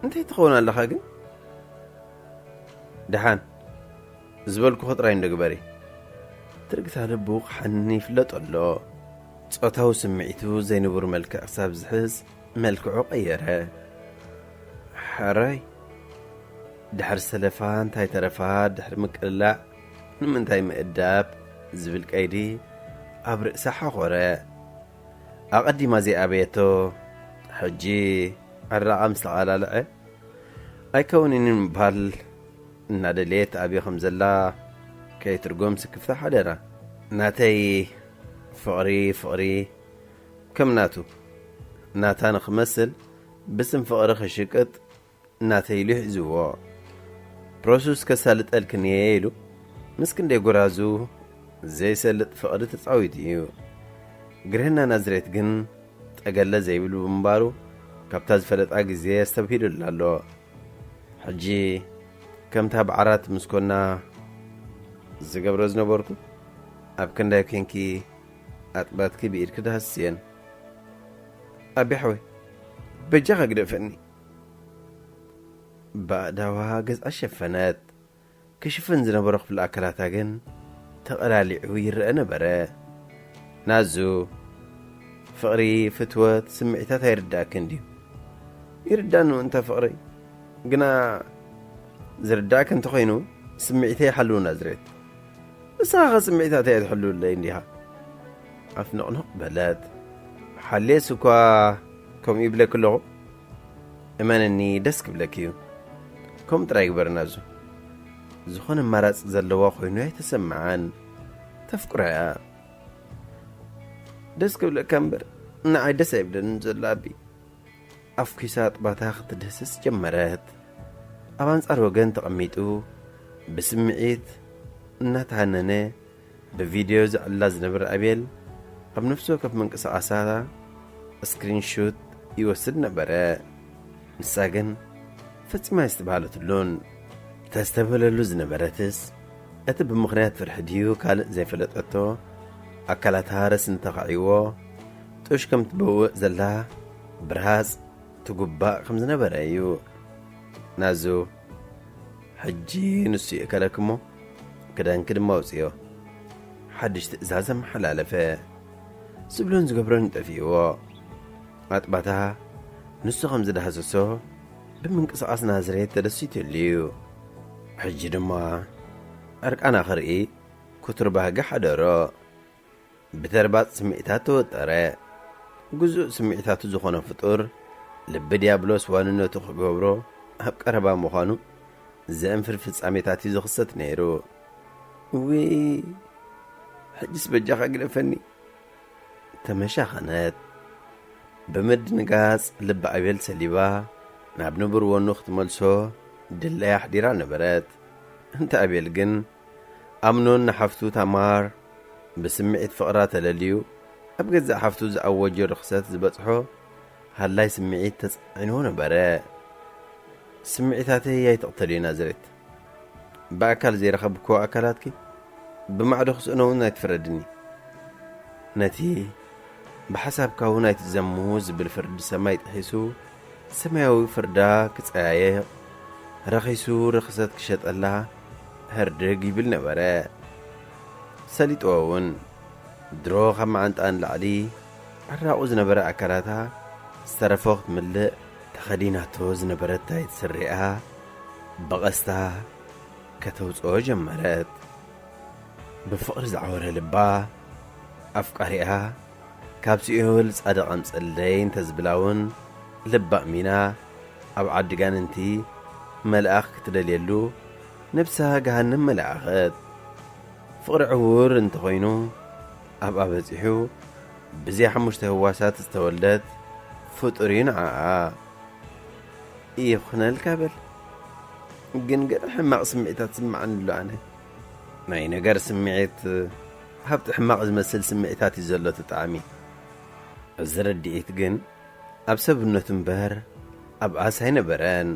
እንታይ ትኸውን ኣለኻ ግን? ደሓን ዝበልኩኺ ጥራይ እንዶ ግበሪ። ትርግታ ልቡ ክሓኒ ይፍለጦ ኣሎ። ጾታዊ ስምዒቱ ዘይንቡር መልክዕ ክሳብ ዝሕዝ መልክዑ ቀየረ። ሕራይ ድሕሪ ሰለፋ እንታይ ተረፋ ድሕሪ ምቅልላዕ ንምንታይ ምእዳብ ዝብል ቀይዲ ኣብ ርእሳ ሓኾረ። ኣቐዲማ ዘይኣበየቶ ሕጂ ዕራቓ ምስ ተቓላለዐ ኣይከውንን እዩ ምባል እናደለየት ኣብዮ ከም ዘላ ከይትርጎም ስክፍታ ሓደራ። ናተይ ፍቕሪ ፍቕሪ ከም ናቱ ናታ ንኽመስል ብስም ፍቕሪ ክሽቅጥ ናተይ ኢሉ ሒዝዎ። ፕሮሰስ ከሳልጠልክን እየ ኢሉ ምስ ክንደይ ጎራዙ ዘይሰልጥ ፍቕሪ ተጻዊቱ እዩ። ግርህና ናዝሬት ግን ጠገለ ዘይብል ብምንባሩ ካብታ ዝፈለጣ ግዜ ኣስተብሂሉላ ኣሎ። ሕጂ ከምታ ብዓራት ምስ ኮና ዝገብሮ ዝነበርኩ ኣብ ክንዳይ ኮንኪ ኣጥባትኪ ብኢድኪ ዳህስየን። ኣቢ ሓወይ በጃኻ ግደፈኒ። ብኣእዳዋ ገዝኣ ሸፈነት። ክሽፍን ዝነበሮ ክፍሊ ኣካላታ ግን ተቐላሊዑ ይረአ ነበረ። ናዙ ፍቕሪ፣ ፍትወት፣ ስምዒታት ኣይርዳእክን ድዩ? ይርዳእኒ እንተ ፍቕረይ፣ ግና ዝርዳእኪ እንተኾይኑ ስምዒተይ ይሓልው ናዝሬት። ንስኻ ኸ ስምዒታተይ ኣይትሕልውለይ እንዲኻ? ኣፍ ነቕነቕ በለት። ሓልየስ እኳ ከምኡ ይብለኪ ኣለኹ። እመንኒ ደስ ክብለኪ እዩ። ከምኡ ጥራይ ግበር ናዙ። ዝኾነ ኣማራጺ ዘለዋ ኮይኑ ኣይተሰምዓን። ተፍቅሮ እያ። ደስ ክብለካ እምበር ንዓይ ደስ ኣይብለንን ዘሎ ኣቢ። ኣፍኪሳ ኣጥባታ ክትድህስስ ጀመረት። ኣብ ኣንጻር ወገን ተቐሚጡ ብስምዒት እናተሃነነ ብቪድዮ ዘዕልላ ዝነበረ ኣቤል ኣብ ነፍሲ ወከፍ ምንቅስቓሳ ስክሪንሹት ይወስድ ነበረ። ንሳ ግን ፈጺማ ኣይስተብሃለትሉን። ተስተብህለሉ ዝነበረትስ እቲ ብምኽንያት ፍርሒ ድዩ ካልእ ዘይፈለጠቶ ኣካላታ ረስኒ ተኻዒዎ ጡሽ ከም ትበውእ ዘላ ብርሃጽ ትጉባእ ከም ዝነበረ እዩ። ናዙ ሕጂ ንሱ ይእከለኪ እሞ ክዳንኪ ድማ ኣውፅዮ። ሓድሽ ትእዛዝ ኣመሓላለፈ። ዝብሎን ዝገብሮን ጠፊእዎ። ኣጥባታ ንሱ ከም ዝዳህሰሶ ብምንቅስቓስ ናዝሬት ተደሲትሉ እዩ። ሕጂ ድማ ዕርቃና ክርኢ ክቱር ባህጊ ሓደሮ። ብተርባጽ ስምዒታት ተወጠረ። ግዙእ ስምዒታቱ ዝኾነ ፍጡር ልቢ ዲያብሎስ ዋንነቱ ክገብሮ ኣብ ቀረባ ምዃኑ ዘእንፍር ፍጻሜታት እዩ ዝኽሰት ነይሩ። እውይ ሕጅስ በጃኻ ግደፈኒ። ተመሻኸነት። ብምድንጋጽ ልቢ ኣቤል ሰሊባ ናብ ንቡር ወኑ ክትመልሶ ድለያ ኣሕዲራ ነበረት። እንተ ኣቤል ግን ኣምኖን ንሓፍቱ ታማር ብስምዒት ፍቕራ ተለልዩ ኣብ ገዛእ ሓፍቱ ዝኣወጆ ርኽሰት ዝበጽሖ ሃላይ ስምዒት ተጻዒንዎ ነበረ። ስምዒታተይ ኣይትቕተልዮ ናዝሬት። ብኣካል ዘይረኸብክዎ ኣካላትኪ ብማዕዶ ክስእኖ እውን ኣይትፍረድኒ። ነቲ ብሓሳብካ እውን ኣይትዘሙ ዝብል ፍርዲ ሰማይ ጥሒሱ፣ ሰማያዊ ፍርዳ ክጸያየቕ፣ ረኺሱ ርኽሰት ክሸጠላ ህርድግ ይብል ነበረ። ሰሊጥዎ እውን፣ ድሮ ካብ መዓንጣ ንላዕሊ ዕራቑ ዝነበረ ኣካላታ ዝተረፎ ክትምልእ፣ ተኸዲናቶ ዝነበረት ታይት ስሪኣ ብቐስታ ከተውጽኦ ጀመረት። ብፍቕሪ ዝዓወረ ልባ፣ ኣፍቃሪኣ ካብ ሲኦል ጻድቕ ኣምጽእለይ እንተዝብላ እውን፣ ልባ ኣሚና ኣብ ዓዲ ጋንንቲ መልኣኽ ክትደልየሉ፣ ነብሳ ገሃነም መለኣኸት። ፍቕሪ ዕዉር እንተኾይኑ፣ ኣብኣ በጺሑ ብዘይ ሓሙሽተ ህዋሳት ዝተወልደት ፍጡር እዩ ንዓኣ። ይኹነልካ በል። ግን ገለ ሕማቕ ስምዒታት ዝስምዓኒ ኣሎ ኣነ። ናይ ነገር ስምዒት፣ ሃብቲ ሕማቕ ዝመስል ስምዒታት እዩ ዘሎ እቲ ጣዕሚ። እዚ ርድኢት ግን ኣብ ሰብነቱ እምበር ኣብኣስ ኣይነበረን።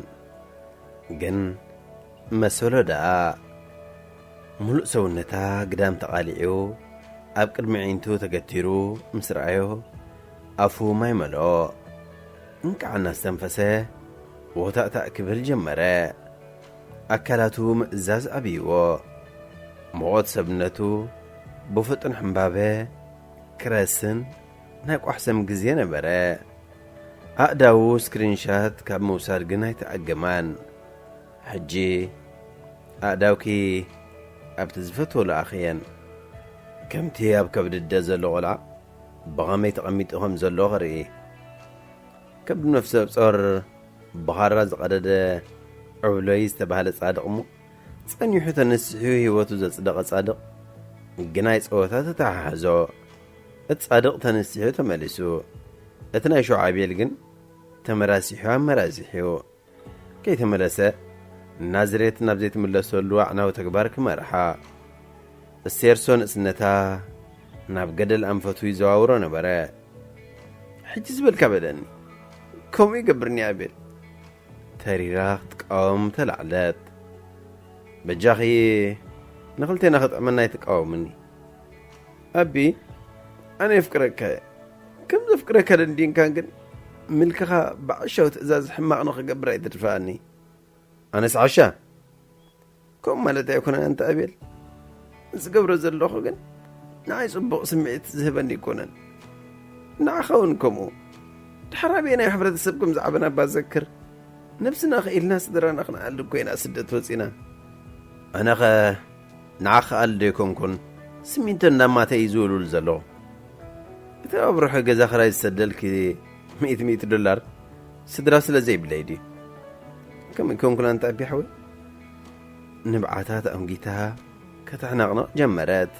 ግን መሰሎ ደኣ፣ ሙሉእ ሰውነታ ግዳም ተቓሊዑ ኣብ ቅድሚ ኣዒንቱ ተገቲሩ ምስ ረኣዮ፣ ኣፉ ማይ መልኦ። እንቃዕ እናስተንፈሰ ወታእታእ ክብል ጀመረ። ኣካላቱ ምእዛዝ ኣብይዎ። ሙቐት ሰብነቱ ብፍጡን ሕምባበ ክረስን ናይ ቋሕሰም ግዜ ነበረ። ኣእዳዉ ስክሪንሻት ካብ ምውሳድ ግን ኣይተኣገማን። ሕጂ ኣእዳውኪ ኣብቲ ዝፈትዎ ለኣኽየን። ከምቲ ኣብ ከብዲ ኣደ ዘሎ ቖልዓ ብኸመይ ተቐሚጡ ከም ዘሎ ኽርኢ። ከብዲ ነፍሰ ጾር ብኻራ ዝቐደደ ዕብሎይ ዝተባህለ ጻድቕ እሞ፣ ጸኒሑ ተነሲሑ ህይወቱ ዘጽደቐ ጻድቕ፣ ግናይ ጸወታ ተተሓሕዞ። እቲ ጻድቕ ተነሲሑ ተመሊሱ። እቲ ናይ ሽዑ ኣቤል ግን ተመራሲሑ ኣመራዚሑ። ከይተመለሰ፣ ናዝሬት ናብ ዘይትምለሰሉ ኣዕናዊ ተግባር ክመርሓ። እሴርሶ ንእስነታ ናብ ገደል ኣንፈቱ ይዘዋውሮ ነበረ። ሕጂ ዝበልካ በለኒ። ከምኡ ይገብርኒ ኣቤል። ተሪራ ክትቃወም ተላዕለት። በጃኺ ንኽልቴና ክጥዕመና ኣይትቃወምኒ። ኣቢ፣ ኣነ የፍቅረካ እየ። ከም ዘፍቅረካ ደንዲንካን ግን ምልክኻ ብዓሻው ትእዛዝ ሕማቕ ንኽገብር ኣይትድፍኣኒ። ኣነስ ዓሻ? ከምኡ ማለት ኣይኮነን ኣንታ ኣቤል። ዝገብሮ ዘለኹ ግን ንዓይ ጽቡቕ ስምዒት ዝህበኒ ኣይኮነን። ንዓኻ እውን ከምኡ። ድሓር ኣበየናይ ሕብረተሰብ ከም ዝዓበና እባ ዘክር። ነብስና ክኢልና ስድራና ክንኣልድ እኮ ኢና ስደት ወጺና። ኣነኸ ንዓኻ ክኣልድ ኣይኮንኩን፣ ስሚንቶ እንዳማተ እዩ ዝውልውል ዘለኹ። እቲ ኣብ ርሑይ ገዛ ክራይ ዝሰደልኪ ሚእቲ ሚእቲ ዶላር ስድራ ስለ ዘይብለይ ድዩ? ከምኡ ኣይኮንኩን ኣንታ ኣቢ ሓወይ። ንብዓታ ተኣንጊታ ከተሕናቕንቕ ጀመረት።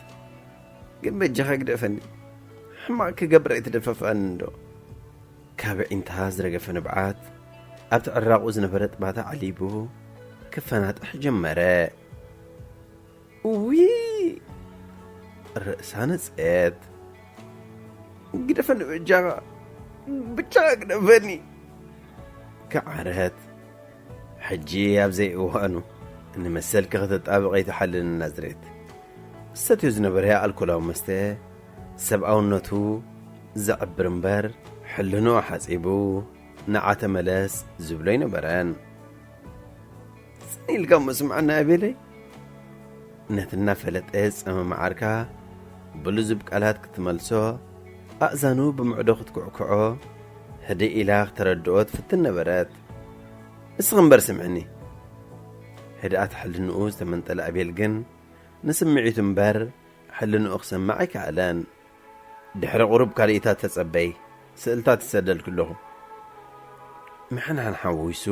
ግን በጃኻ ግደፈኒ። ሕማቕ ክገብር ኣይትደፋፍኣኒ እንዶ። ካብ ኣዒንታ ዝረገፈ ንብዓት ኣብቲ ዕራቑ ዝነበረ ጥባታ ዓሊቡ ክፈናጥሕ ጀመረ። እዊ! ርእሳ ነጽየት። ግደፈኒ በጃኻ። ብቻ ግደፈኒ። ከዓረት። ሕጂ ኣብ ዘይእዋኑ ንመሰልኪ ከተጣብቒ ኣይትሓልኒ ናዝሬት። ዝሰትዮ ዝነበረ ኣልኮላዊ መስተ ሰብኣውነቱ ዘዕብር እምበር፣ ሕልንኡ ሓጺቡ ንዓ ተመለስ ዝብሎ ኣይነበረን። ጽን ኢልካ እሞ ስምዓኒ ኣቤለይ። ነቲ እናፈለጠ ዝጸመመ ዓርካ ብልዙብ ቃላት ክትመልሶ፣ ኣእዛኑ ብምዕዶ ክትኩዕኩዖ፣ ህድእ ኢላ ክተረድኦ ትፍትን ነበረት። እስኺ እምበር ስምዕኒ። ህድኣት ሕልንኡ ዝተመንጠለ ኣቤል ግን ንስምዒቱ እምበር ሕልንኡ ክሰምዕ ኣይከኣለን። ድሕሪ ቁሩብ ካልኢታት ተጸበይ፣ ስእልታት ይሰደልኪ ኣለኹ። ምሕንሓን ሓዊሱ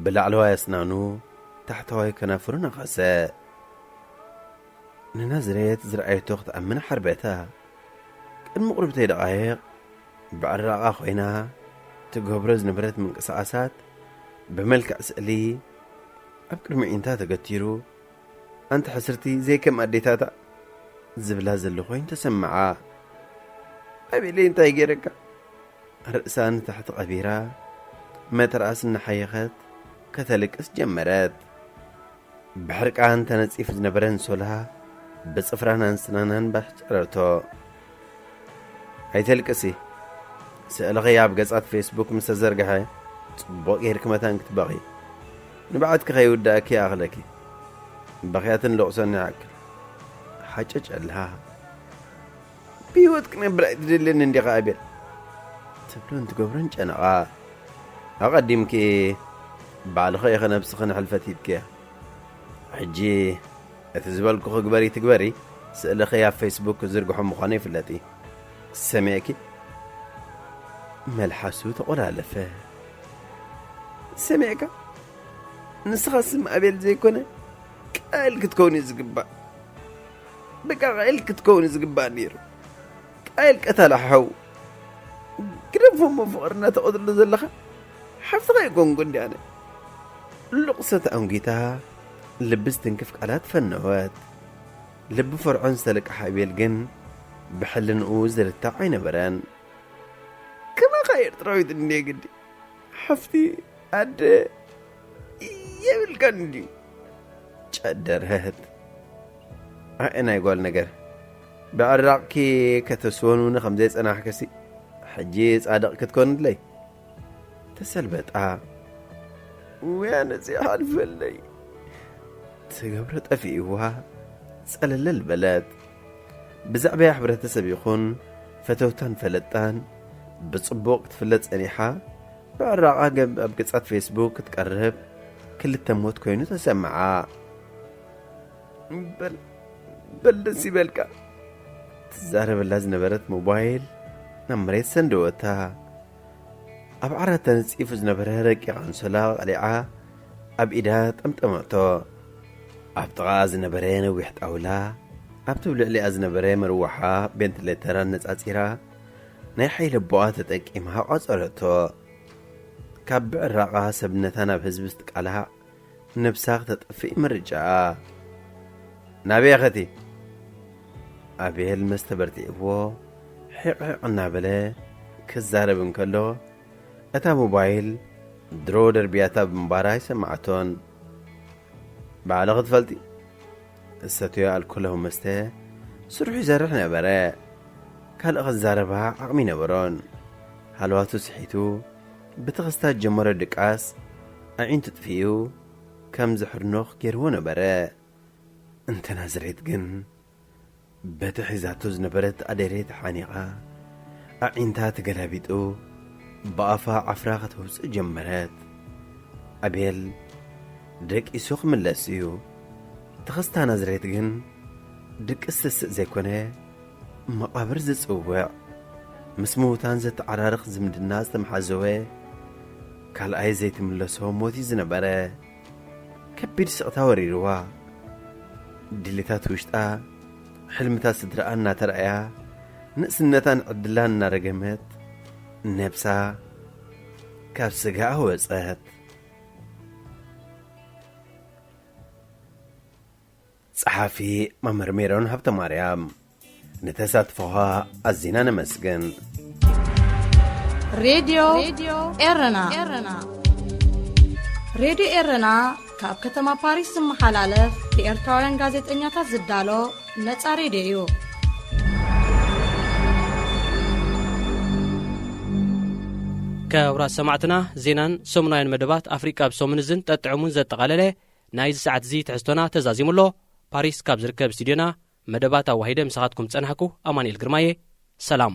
ብላዕለዋይ ኣስናኑ ታሕተዋይ ከናፍሩ ነኸሰ። ንናዝሬት ዝረኣየቶ ክትኣምን ሓርበታ። ቅድሚ ቁሩብተይ ደቓይቕ ብዕራቓ ኮይና ትገብሮ ዝነበረት ምንቅስቓሳት ብመልክዕ ስእሊ ኣብ ቅድሚ ኣዒንታ ተገቲሩ፣ ኣንቲ ሕስርቲ ዘይከም ኣዴታታ ዝብላ ዘሎ ኮይኑ ተሰምዓ። ኣቤለይ እንታይ ገይረካ? ርእሳ ንታሕቲ ቀቢራ መትርኣስ እናሓየኸት ከተልቅስ ጀመረት። ብሕርቃን ተነጺፉ ዝነበረ ኣንሶላ ብጽፍራን ኣንስናናን ባሕጨረቶ። ኣይተልቅሲ። ስእልኺ ኣብ ገጻት ፌስቡክ ምስ ተዘርግሐ፣ ጽቡቕ ጌርኪ መታን ክትበኺ። ንብዓትኪ ከይውዳእኪ ይኣኽለኪ። በኽያትን ልቕሶን ይኣክል። ሓጨጨላ። ብህይወት ክነብር ኣይትደልን እንዲኻ ኣቤል። ትብሎን ትገብሮን ጨነቓ። ኣቐዲምኪ ባዕልኺ ኢኺ ነብስኺ ንሕልፈት ሂብክያ። ሕጂ እቲ ዝበልኩኺ ግበሪ ትግበሪ፣ ስእልኺ ኣብ ፌስቡክ ክዝርግሖ ምዃኑ ይፍለጥ እዩ። ሰሚዕኪ? መልሓሱ ተቖላለፈ። ሰሚዕካ? ንስኻ ስም ኣቤል ዘይኮነ፣ ቃየል ክትከውን እዩ ዝግባእ። በቃ ቃየል ክትከውን እዩ ዝግባእ ነይሩ። ቃየል ቀታሊ ሓው። ግደፎ እሞ ፍቕሪ እናተቐትሎ ዘለኻ ሓፍትኻ ኣይኮንኩ እንዲ ኣነ። ልቕሰት ኣንጊታ ልቢ ዝትንክፍ ቃላት ፈነወት። ልቢ ፈርዖን ዝተለቅሐ ኣቤል ግን ብሕልንኡ ዝርታዕ ኣይነበረን። ከማኻ ኤርትራዊት እንድየ ግዲ። ሓፍቲ፣ ኣደ የብልካን እንድዩ። ጨደረት። ኣየ ናይ ጓል ነገር። ብዕራቕኪ ከተስወኑኒ ከም ዘይጸናሕክሲ፣ ሕጂ ጻድቕ ክትኮንለይ። ተሰልበጣ። ውያ ነጺ ሓልፈለይ። ትገብሮ ጠፊእዋ፣ ጸለለል በለት። ብዛዕባያ ሕብረተሰብ ይኹን ፈተውታን ፈለጣን ብጽቡቕ ክትፍለጥ ጸኒሓ፣ ብዕራቓ ገብ ኣብ ገጻት ፌስቡክ ክትቀርብ ክልተ ሞት ኮይኑ ተሰምዓ። በል፣ በል ደስ ይበልካ። ትዛረበላ ዝነበረት ሞባይል ናብ መሬት ሰንደወታ። ኣብ ዓራት ተነጺፉ ዝነበረ ረቂቕ ኣንሶላ ቀሊዓ ኣብ ኢዳ ጠምጠመቶ። ኣብ ጥቓኣ ዝነበረ ነዊሕ ጣውላ፣ ኣብቲ ኣብ ልዕሊኣ ዝነበረ መርዋሓ ቬንቲሌተር ኣነጻጺራ፣ ናይ ሓይሊ ኣቦኣ ተጠቂማ ቋጸረቶ። ካብ ብዕራቓ ሰብነታ ናብ ህዝቢ ዝትቃላዕ ነብሳ ክተጥፍእ ምርጫኣ። ናበይ ኸቲ? ኣቤል መስተ በርቲዕዎ፣ ሒቕ ሒቕ እናበለ ክዛረብ እንከሎ፣ እታ ሞባይል ድሮ ደርብያታ ብምንባራ ኣይሰማዕቶን። ባዕልኺ ትፈልጢ፣ እሰትዮ ኣልኮላዊ መስተ ስርሑ ይሰርሕ ነበረ። ካልእ ክዛረባ ዓቕሚ ነበሮን። ሃለዋቱ ስሒቱ፣ ብትኽስታ ዝጀመሮ ድቃስ ኣዒንቱ ጥፊኡ፣ ከም ዝሕርኖኽ ገይርዎ ነበረ። እንተ ናዝሬት ግን፣ በቲ ሒዛቶ ዝነበረት ኣደሬት ሓኒቓ፣ ኣዒንታ ተገላቢጡ፣ ብኣፋ ዓፍራ ከተውጽእ ጀመረት። ኣቤል ደቂሱ ክምለስ እዩ። ትኽስታ ናዝሬት ግን ድቅስ ስስእ ዘይኮነ፣ መቓብር ዝጽውዕ፣ ምስ ምዉታን ዘተዓራርኽ ዝምድና ዝተመሓዘወ፣ ካልኣይ ዘይትምለሶ ሞት እዩ ዝነበረ። ከቢድ ስቕታ ወሪርዋ። ድሌታት ውሽጣ፣ ሕልምታት ስድራኣ እናተራእያ፣ ንእስነታን ዕድላን እናረገመት፣ ነብሳ ካብ ስጋኣ ወጸት። ጸሓፊ መምህር ሜሮን ሃብተማርያም። ንተሳትፎኻ ኣዚና ነመስግን። ሬድዮ ኤረና። ሬድዮ ኤረና ካብ ከተማ ፓሪስ ዝመሓላለፍ ብኤርትራውያን ጋዜጠኛታት ዝዳሎ ነጻ ሬድዮ እዩ። ክቡራት ሰማዕትና፣ ዜናን ሰሙናውያን መደባት ኣፍሪቃ ብሰሙን እዝን ጠጥዕሙን ዘጠቓለለ ናይዚ ሰዓት እዚ ትሕዝቶና ተዛዚሙ ኣሎ። ፓሪስ ካብ ዝርከብ ስቱድዮና መደባት ኣዋሂደ ምሳኻትኩም ዝጸናሕኩ ኣማኑኤል ግርማየ። ሰላም።